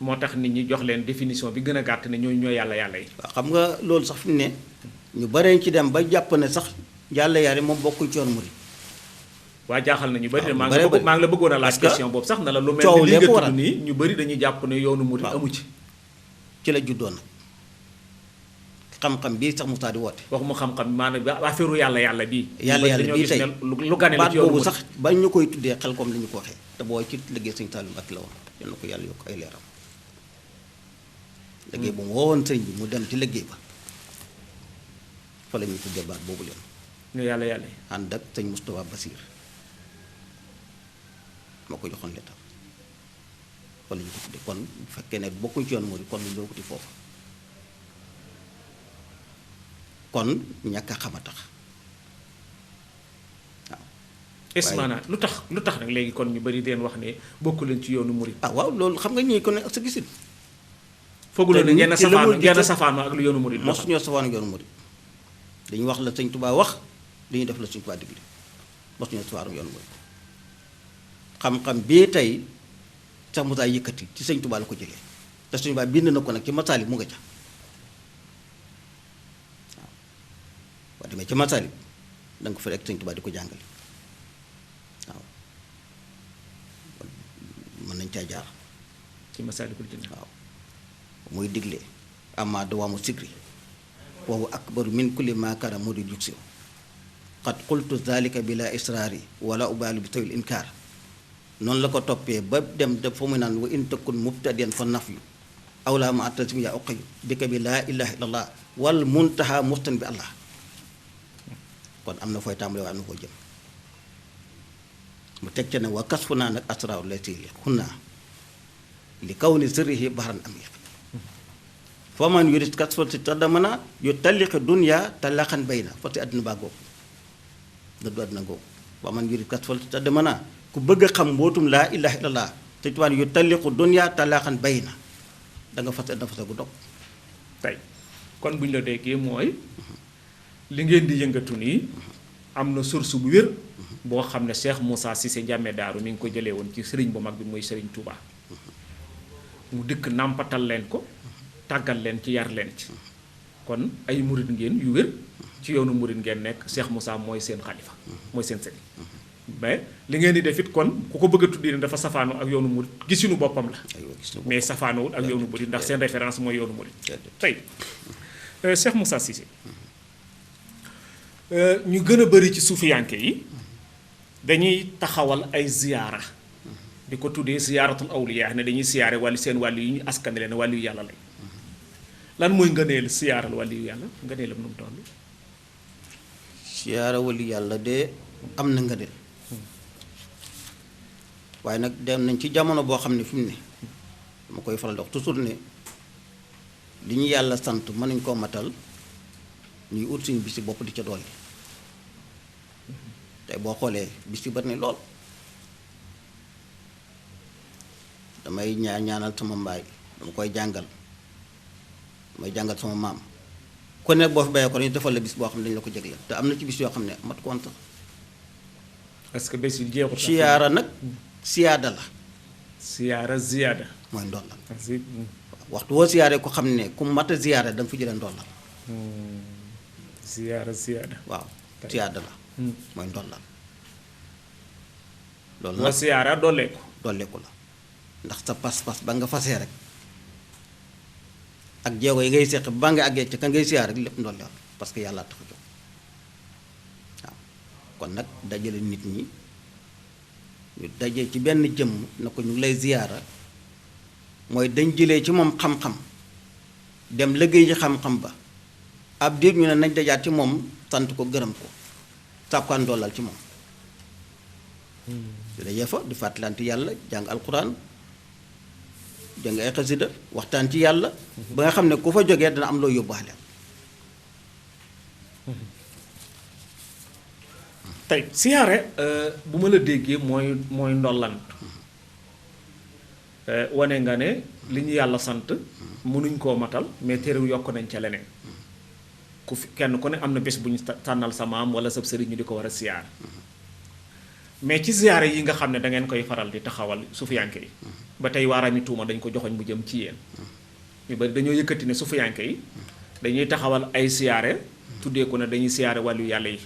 moo tax nit ñi jox leen définition bi gën a gàtt ne ñooy yàlla yi. waaw xam nga loolu sax fi mu ne ñu baree ci dem ba jàpp ne sax yàlla yaare moom bokkul ci yoon murid. waa jaaxal na ñu bëri de waaw maa ngi la bëggoon a laaj parce que question boobu sax na la lu mel coow ni li lépp nga waral. tudd nii ñu bëri dañuy jàpp ne yoonu murid waaw. amu ci. ci la juddoo nag xam-xam bii sax Moussa di woote. waxuma xam-xam maanaam affaire yàlla bii. yàlla dañoo bii gis tey ne lu gane la baat ci yoonu boobu murid. sax ba ñu koy tuddee xel comme li ñu ko waxee te boo ci liggéey sëñ Saliou Mbacké la woon yal na ko yàlla yokk ay leeram liggéey bu mu woowoon sëñ bi mu dem ci liggéey ba fa la ñuy tuddee baat boobu leen ne yàlla ànd ak sëñ Moustapha Basir moo ko joxoon leetam fa la ñu ko tuddee kon bu fekkee ne bokkuñ ci yoon murid kon ñu doo ko ci foofu kon ñàkk a xam a tax waaw. est maanaam lu tax nag léegi kon ñu bëri deen wax ne bokku leen ci yoonu murid. ah waaw loolu xam nga ñii ko ne ak sa gisin foogu leen ne ngeen ci la mu safaano ak lu yoonu murid. mos ñoo safaan ak yoonu murid dañuy wax la sëñ Tuubaa wax dañuy def la sëñ Tuubaa digle mos ñoo safaan ak yoonu murid xam-xam bii tey sax Musaa yëkkati ci sëñ Tuubaa la ko jëlee te sëñ Tuubaa bind na ko nag ci Masaalik mu nga ca waaw boo demee ci Masaalik danga ko fa rek sëñ Tuubaa di ko jàngale waaw mën nañ caa jaar ci Masaalikul Jinaan. waaw muy digle amma dawaamu sikri wa huwa akbaru min kulli ma kaana murid yuksiru qad qultu zalika bila israari wala ubaali bi tawil inkaar noonu la ko toppee ba dem de fa muy naan wa in takun mubtadiyan fa nafyu awla ma atasim yaa uqiyu dika bi laa ilaha illallah wal muntaha mustan bi allah kon am na fooy tàmbale waaye am na foo jëm mu teg ca ne wa kasfu naa nag asraaru lay si xunna li kaw ni sirrihi bahran amiq foo man yurit kas fa si tadamana yu talliqi dunya talaqan bayna fa si àddina baa googu dëddu àddina googu foo man yurit kas fa si tadamana ku bëgg a xam mbootum laa ilaha illallah te tubaab yu talliqu dunya talaqan bayna da nga fas àddina fasa gu dog tey kon bu ñu la déggee mooy li ngeen di yëngatu nii am na source bu wér boo xam ne Cheikh Moussa Cissé Ndiamé Daaru mi ngi ko jëlee woon ci sëriñ bu mag bi muy sëriñ Touba mu dikk nàmpatal leen ko tàggal leen ci yar leen ci kon ay murit ngeen yu wér ci yoonu murit ngeen nekk Cheikh Moussa mooy seen xalifa mooy seen sëriñ mais li ngeen di def it kon ku ko bëgg a tuddi ne dafa safaanu ak yoonu murit gisinu boppam la mais safaanowul ak yoonu murit ndax seen référence mooy yoonu murit tey Cheikh Moussa Cissé ñu gën a bari ci suufiyanke yi dañuy taxawal ay ziyaara di ko tuddee ziyaaratul awliya ne dañuy siyaare wàllu seen wàllu yi ñu askane leen wàllu yu yàlla lañ lan mooy ngëneel siyaaral wàllu yu yàlla ngëneelam nu mu toll. siyaara wali yàlla de am na ngëneel waaye nag dem nañ ci jamono boo xam ne fi mu ne dama koy faral di wax toujours ne li ñu yàlla sant mënuñ koo matal ñuy ut suñu bis bopp di ca dolli tey boo xoolee bis yu bari ne lool damay ñaanal sama mbaay dama koy jàngal damay jàngal sama maam kon nag boo fi bayee ko ñu defal la bis boo xam ne dañu la ko jégle te am na ci bis yoo xam ne mat ko woon sax parce que bés yi jeexut. siyaara nag siyaada la siyaara ziyaada. mooy ndollal waxtu woo siyaaree ko xam ne ku mat a ziyaara da nga fi jëlee ndollal siyaara ziyaada. waaw siyaada la mooy ndollal loolu boo nag siyaara dolleeku. dolleeku la ndax sa pas-pas ba nga fasee rek ak jéego yi ngay seq ba nga àggee ci ka ngay siyaar rek lépp ndollal parce que yàlla tax a jóg waaw kon nag dajale nit ñi ñu daje ci benn jëmm na ko ñu lay ziyaara mooy dañ jëlee ci moom xam-xam dem liggéey ci xam-xam ba ab diir ñu ne nañ dajaat ci moom sant ko gërëm ko sàkkaan doolal ci moom di dajee fa di fàttalante yàlla jàng alquran jàng ay xasida waxtaan ci yàlla ba nga xam ne ku fa jógee dana am loo yóbbaale tey siyaare bu ma la déggee mooy ndollant wane nga ne li ñu yàlla sant mënuñ koo matal mais terew yokk nañ ca leneen ku fi kenn ku ne am na bés bu ñu tànnal sa maam wala sa sëriñ ñu di ko war a siyaar mais ci siyaare yi nga xam ne da ngeen koy faral di taxawal sufiyanke yi ba tey waaraami tuuma dañ ko joxoñ mu jëm ci yéen ñu bari dañoo yëkkati ne sufiyanke yi dañuy taxawal ay siyaare tuddee ko ne dañuy siyaare wàllu yàlla yi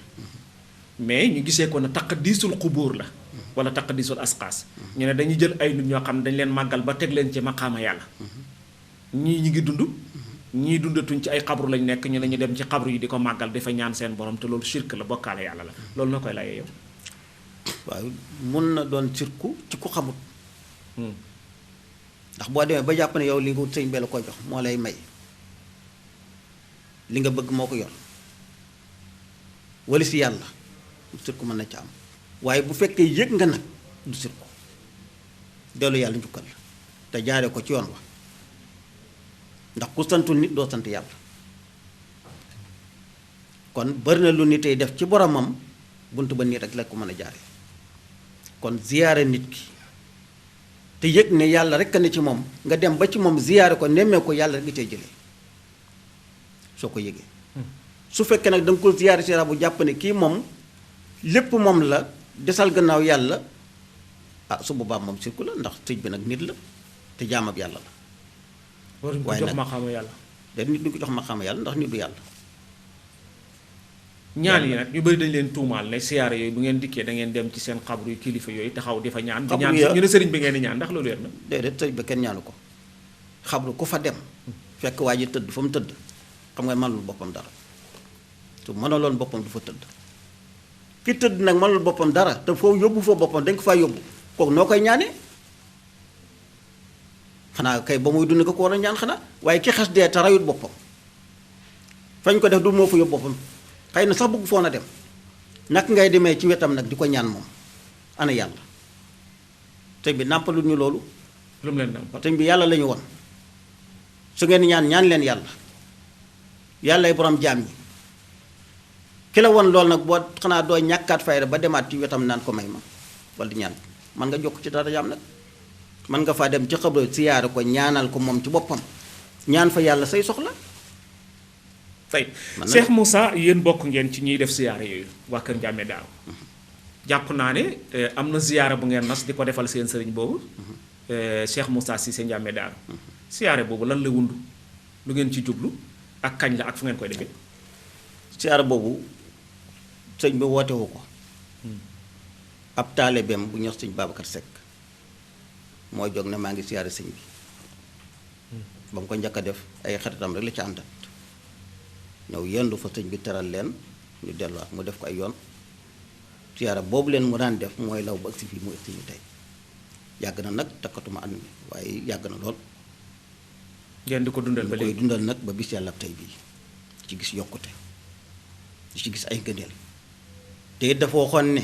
mais ñu gisee ko ne taqdiisul xubóor la wala taqdiisul asqaas ñu ne dañuy jël ay nit ñoo xam ne dañ leen màggal ba teg leen ci maqaama yàlla ñii ñi ngi dund ñii dundatuñ ci ay xabru lañ nekk ñu ne ñu dem ci xabru yi di ko màggal dafa ñaan seen borom te loolu shirk la bokkaale yàlla la loolu na koy layee yow. waaw mun na doon sirku ci ku xamut ndax boo demee ba jàpp ne yow li nga sëñ bi la ko jox moo lay may li nga bëgg moo ko yor wala si yàlla sirku mën na ca am waaye bu fekkee yëg nga nag du sirku dellu yàlla njukkal la te jaare ko ci yoon wa ndax ku santul nit doo sant yàlla kon bari na lu nit tey def ci boromam bunt ba nii rek la ko mën a jaare kon ziyaare nit ki te yëg ne yàlla rek a ne ci moom nga dem ba ci moom ziyaare ko nemmee ko yàlla rek nga cay jëlee soo ko yëgee su fekkee nag da nga ko ziyaare si bu jàpp ne kii moom lépp moom la desal gannaaw yàlla ah su boobaa moom sirku la ndax sëñ bi nag nit la te jaamab yàlla la waruñ ko jox maqaama yàlla da nit ñu ko jox maqaama yàlla ndax nit du yàlla ñaan yi nag ñu bëri dañ leen tuumaal ne siyaare yooyu bu ngeen dikkee da ngeen dem ci seen xabru yu kilifa yooyu taxaw di fa ñaan di ñaan ñu ne sëriñ bi ngeen di ñaan ndax loolu wér na déedéet sëriñ ba kenn ñaanu ko xabru ku fa dem fekk waa ji tëdd fa mu tëdd xam nga mënul boppam dara su mënaloon boppam du fa tëdd ki tëdd nag mënul boppam dara te foofu yóbbu fa boppam dañ ko faa yóbbu kooku noo koy ñaanee xanaa kay ba muy dund ko war a ñaan xanaa waaye ki xas dee te rayut boppam fañ ko def du moo fa yóbbu boppam xëy na sax bëgg foo na dem nag ngay demee ci wetam nag di ko ñaan moom ana yàlla sëñ bi nàmpalul ñu loolu lu mu leen nàmpal sëñ bi yàlla la ñu won su ngeen ñaan ñaan leen yàlla yàllay borom jaam ñi ki la won loolu nag boo xanaa doo ñàkkaat fayda ba demaat ci wetam naan ko may ma wala di ñaan man nga jokk ci dara jaam nag man nga faa dem ci xabro siyaare ko ñaanal ko moom ci boppam ñaan fa yàlla say soxla tey Cheikh Moussa yéen bokk ngeen ci ñiy def siyaare yooyu waa Kër Ndiamé Daaru jàpp naa ne am na siyaare bu ngeen nas di ko defal seen sëriñ boobu Cheikh Moussa Cissé Ndiamé Daaru siyaare boobu lan la wundu lu ngeen ci jublu ak kañ la ak fu ngeen koy defee siyaare boobu sëñ bi wootewu ko ab taalibeem bu ñox sëñ Babacar Seck moo jóg ne maa ngi siyaare sëñ bi ba mu ko njëkk a def ay xaritam rek la ci àndat ñëw yendu fa sëñ bi teral leen ñu delluwaat mu def ko ay yoon siyaara boobu leen mu daan def mooy law ba agsi fii mu agsi ñu tey yàgg na nag takkatuma ànd mi waaye yàgg na lool ngeen di ko dundal ba koy léegi dundal nag ba bis yàlla tey bii ci gis yokkute ci gis ay ngëneel te it dafa waxoon ne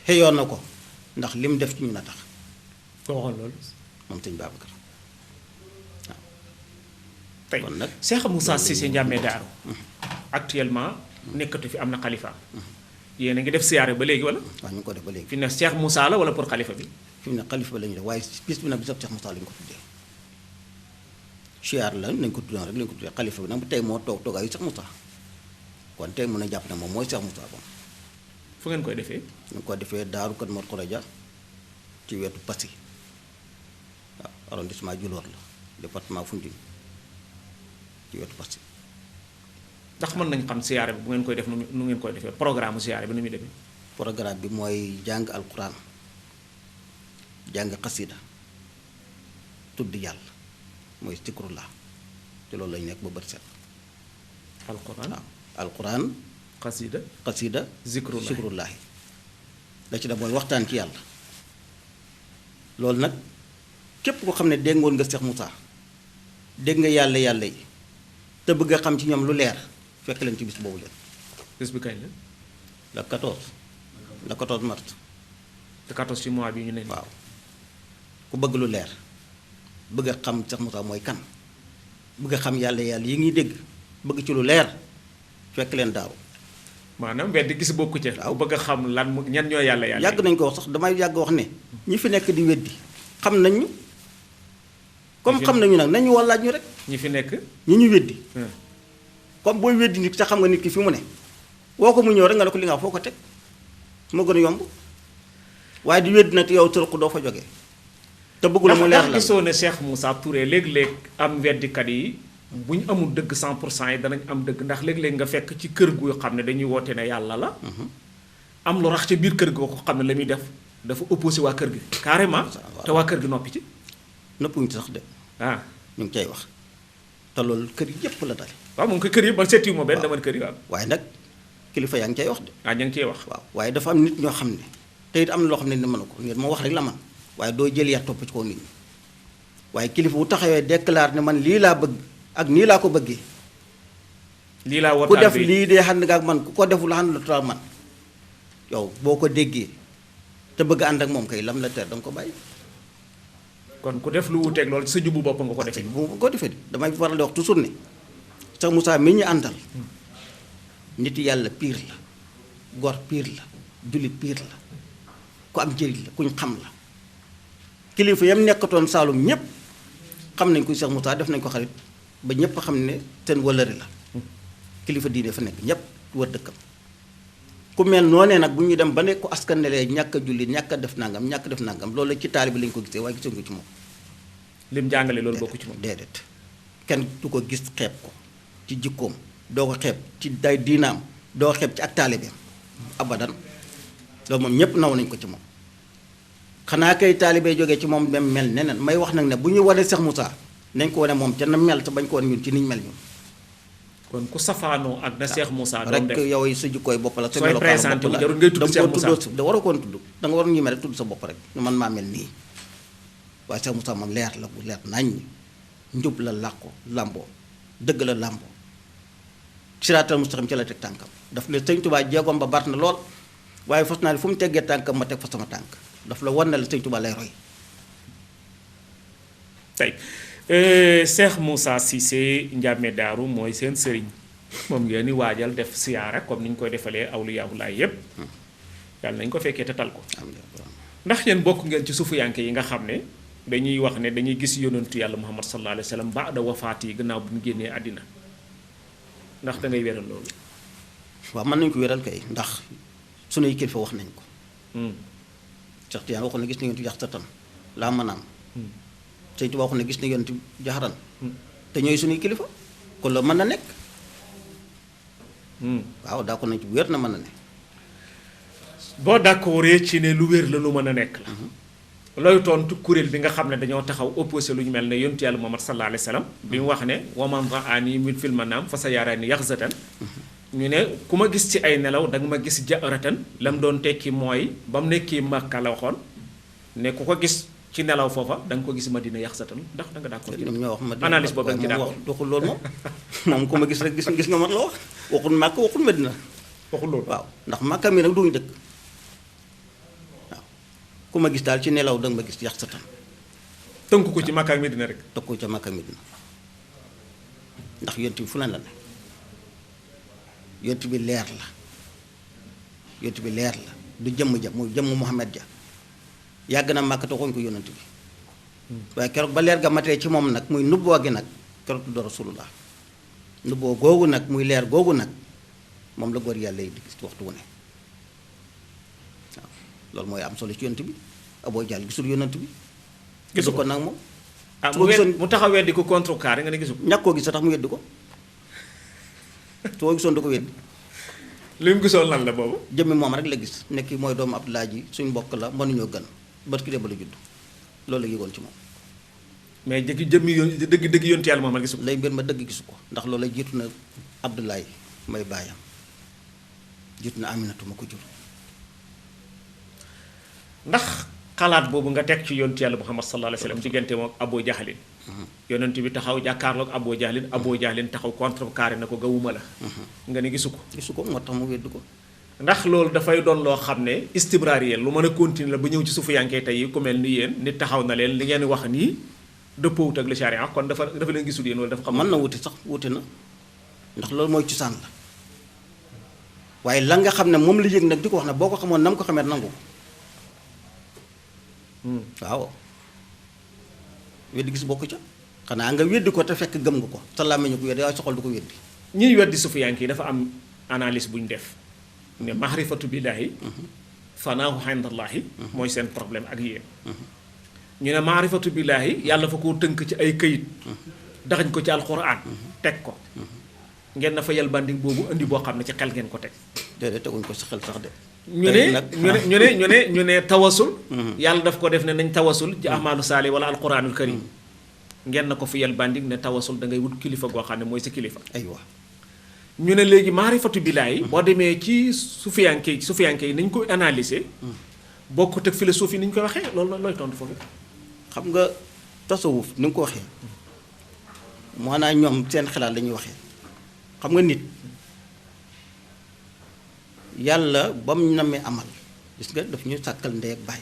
xëyoon na ko ndax lim def ci ñu na tax ko waxoon loolu moom sëñ Babacar tey kon nag Cheikh Moussa Cissé Ndiamé Daaru actuellement nekkatu fi am na xalifa yéen a ngi def siyaare ba léegi wala waaw ñu ngi ko def ba léegi fi ne Cheikh Moussa la wala pour xalifa bi fi mu ne xalifa ba la ñu def waaye bis bi nag bisab Cheikh Moussa lañu ko tuddee siyaar la nañ ko tuddoon rek lañu ko tuddee xalifa bi nag tey moo toog toogaayu Cheikh Moussa kon tey mën a jàpp ne moom mooy Cheikh Moussa bon fu ngeen koy defee ñu ngi ko defee Daaru Kër Mor Khourédia ci wetu Passy waaw arrondissement Djilor la département Foundiougne ci wetu Passy ndax mën nañ xam siyaare bi bu ngeen koy def nu ngeen koy defee programme siyaare bi nu muy demee programme bi mooy jàng alquran jàng xasida tudd yàlla mooy zikrullah te loolu lañu nekk ba bët set alquran waaw alquran xasida xasida zikrullahi la ci def mooy waxtaan ci yàlla loolu nag képp ko xam ne dégg ngoon nga Cheikh Moussa dégg nga yàlla yàlla yi te bëgg a xam ci ñoom lu leer fekk leen ci bis boobu leen bés bi kañ la le 14 le 14 mars te 14 ci mois bi ñu ne nii waaw ku bëgg lu leer bëgg a xam Cheikh Moussa mooy kan bëgg a xam yàlla yàlla yi ngi dégg bëgg ci lu leer fekk leen daaw maanaam weddi gis bokku ca waaw bëgg a xam lan ñan ñoo yàlla yàlla yàgg nañ ko wax sax damay yàgg wax ne ñi fi nekk di weddi xam nañ ñu comme xam nañu nag nañu wallaaj ñu rek ñi fi nekk ñi ñu weddi comme booy weddi nit sax xam nga nit ki fi mu ne woo ko mu ñëw rek nga ne ko li nga foo ko teg moo gën a yomb waaye di weddi nag te yow tërëq doo fa jógee te bëggula mu leer la ndax gisoo ne Cheikh Moussa Touré léeg-léeg am weddikat yi bu ñu amul dëgg 100% yi danañ am dëgg ndax léeg-léeg nga fekk ci kër gu xam ne dañuy woote ne yàlla la. am lu rax ca biir kër gi ko xam ne la muy def dafa opposé waa kër gi carrément. te waa kër gi noppi ci. nëppuñ ci sax de. ah ñu ngi cay wax te loolu kër yëpp la dal. waaw moom ko kër yi ba seeti moo benn dama kër yi waaw. waaye nag kilifa yaa ngi cay wax de. ah ña ngi cee wax. waaw waaye dafa am nit ñoo xam ne te it am na loo xam ne ni mën ko nit moo wax rek la man waaye doo jël yar topp ci kaw nit ñi waaye kilifa bu taxawee déclare ne man lii laa bëgg ak nii laa ko bëggee. lii laa war ku def lii dee xam nga ak man ku ko deful xam la ak man yow boo ko déggee te bëgg ànd ak moom kay lam la ter danga ko bàyyi. kon ku def lu wuteeg loolu sa jubu bopp nga ko defee. bu ko defee damay faral di wax toujours ne Cheikh Moussa mi ñu àndal nit yàlla piir la gor piir la jullit piir la ku am njëriñ la kuñ xam la kilifa yam nekkatoon Saalum ñépp xam nañ ko Cheikh Moussa def nañ ko xarit ba ñépp xam ne seen wëllëre la kilifa diine fa nekk ñépp wër dëkkam ku mel noonee nag bu ñu dem ba ne ko askanelee ñàkk a jullit ñàkk a def nangam loolu ci taalibe lañ ko gisee waaye gisuñ ko ci moom. lim jàngale loolu bokku ci moom. déedéet kenn du ko gis xeeb ko ci jikkoom doo ko xeeb ci day diinaam doo xeeb ci ak taalibeem abadan loolu moom ñépp naw nañ ko ci moom. xanaa kay taalibe jógee ci moom dem mel neneen may wax nag ne bu ñu wane Cheikh Moussa nañ ko wane moom te na mel te bañ ko wane ñun ci niñ mel ñun. kon ku safaanoo ak na Cheikh Moussa doon def rek yow sa jikkooy bopp la. sooy présenté wu jarul ngay tudd Cheikh Moussa da waroo koon tudd da nga waroon ñemee rek tudd sa bopp rek man maa mel nii waaye Cheikh Moussa moom leer la bu leer nañ njub la làqoo làmboo dëgg la làmboo siraatal mustaqim ci la teg tànkam daf ne sëñ Tuubaa jeegoom ba bart na lool waaye fas naa ne fu mu teggee tànkam ma teg fa sama tànk daf la wan na la sëñ Tuubaa lay roy tey Cheikh Moussa Cissé Ndiamé Daaru mooy seen sëriñ moom ngeen di waajal def siyaara comme ni ñu koy defalee awliyaawulaay yépp yàlla nañu ko fekkee te tal ko ndax yéen bokk ngeen ci suufiyanke yi nga xam ne dañuy wax ne dañuy gis yonentu yàlla Muhammad sallallahu alayhi wa sallam baada wafaat yi gannaaw bu ñu génnee àddina ndax da ngay wéral loolu. waaw mën nañu ko wéral kay ndax sunuy kilifa wax nañ ko. Cheikh Tiyaan waxoon na gis na yonentu yaxtatan laa manaam. Sëñ Tuubaa waxoon na gis na yonentu jaxaran te ñooy sunuy kilifa kon loolu mën na nekk. waaw daa ko nañ ci wér na mën na ne. boo d'accordee ci ne lu wér la lu mën a nekk la. looy tontu kuréel bi nga xam ne dañoo taxaw opposé lu ñu mel ne yontu yàlla Muhammad sallallahu alayhi wa sallam bi mu wax ne waman raani min fil manaam fa sa yaraani yaxzatan ñu ne ku ma gis ci ay nelaw da nga ma gis jaaratan lam doon tekki mooy ba mu nekki Makka la waxoon ne ku ko gis ci nelaw foofa da nga ko gis Madina yaxzatan ndax da nga d'accord ñoom ñoo wax Madina analyse boobu da nga ci d'accord waxul loolu moom ku ma gis rek gis nga man la wax waxul Makka waxul Madina waxul loolu waaw ndax Makka mi nag duñu dëkk ku ma gis daal ci nelaw danga ma gis yax sa tan tënku ko ci Makka ak Medina rek tënku ca Makka ak Medina ndax yont bi fu ne la ne yont bi leer la yont bi leer la du jëmm ja muy jëmm Muhammad ja yàgg na Makka te waxuñ ko yonent bi waaye keroog ba leer ga matee ci moom nag muy nubboo gi nag keroog tudd Rasulullah nubboo googu nag muy leer googu nag moom la góor yàlla yi di gis waxtu wu ne loolu mooy am solo ci yonent bi Aboo Jahl gisul yonent bi. gisu ko nag moom. ah mu taxaw weddi ko contrecarré nga ne gisu ko. ñàkk koo gis sa tax mu weddi ko soo gisoon da ko weddi. li mu gisoon lan la boobu. jëmmi moom rek la gis nekk mooy doomu Abdoulaye ji suñ mbokk la mënuñoo gën bët ki dem ba la judd loolu la yëgoon ci moom. mais jëmmi yoon dëgg yonent yàlla moom la gisu ko. lay mbir ma dëgg gisu ko ndax loolu la jiitu na Abdoulaye may baayam jiitu na Aminatu ma ko jur. ndax xalaat boobu nga teg ci yonent yàlla Muhammad sallallahu alayhi wa sallam diggante moom Aboo Jahlin yonent bi taxaw jàkkaarloog Aboo Jahlin taxaw contrecarré na ko gawuma la nga ne gisu ko moo tax mu weddi ko ndax loolu dafay doon loo xam ne istibraar lu mën a continuer la ba ñëw ci suufu yankee tey ku mel ni yéen nit taxaw na leen li ngeen wax nii dëppoowut ak la charia kon dafa leen gisul yéen wala dafa xam mën na wuti sax wuti na ndax loolu mooy cosaan la waaye la nga xam ne moom la yëg nag di ko wax ne boo ko xamoon na mu ko xamee nangu waaw weddi gis bokk ca xanaa nga weddi ko te fekk gëm nga ko sa làmmiñ ko weddi waaye soxal du ko weddi ñiy weddi sufiyanke yi dafa am analyse bu ñu def ne mahrifatu billaahi fanaahu indallahi mooy seen problème ak yéen ñu ne mahrifatu billaahi yàlla fa koo tënk ci ay këyit daxañ ko ci alxuraan teg ko ngeen na fa yal bandi boobu indi boo xam ne ci xel ngeen ko teg déedéet teguñ ko si xel sax de. ñu ne ñu ne tawasul yàlla daf ko def ne nañ tawasul ci ahmaalu saali wala alquranul karim ngeen na ko fi yal bandi ne tawasul da ngay wut kilifa goo xam ne mooy sa kilifa aywa ñu ne léegi maarifatu billaay boo demee ci sufiyanke yi nañ ko analyser bokkut ak philosophie ni ñu koy waxee loolu looy tontu foofu. xam nga tasawuf ni nga ko waxee maanaam ñoom seen xalaat la ñuy waxee xam nga nit yàlla ba mu namee amal gis nga daf ñu sàkkal ndey ak baay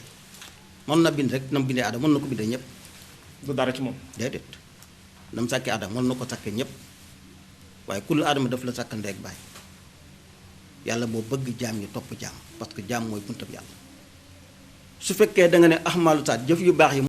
mën na bind rek na mu bindee aadama mën na ko bindee ñëpp. du dara ci moom. déedéet na mu sàkkee aadama mën na ko sàkkee ñëpp waaye kullu aadama daf la sàkkal ndey ak baay yàlla boo bëgg jaam ñi topp jaam parce que jaam mooy buntab yàlla su fekkee da nga ne ahmaalu saat jëf yu baax yi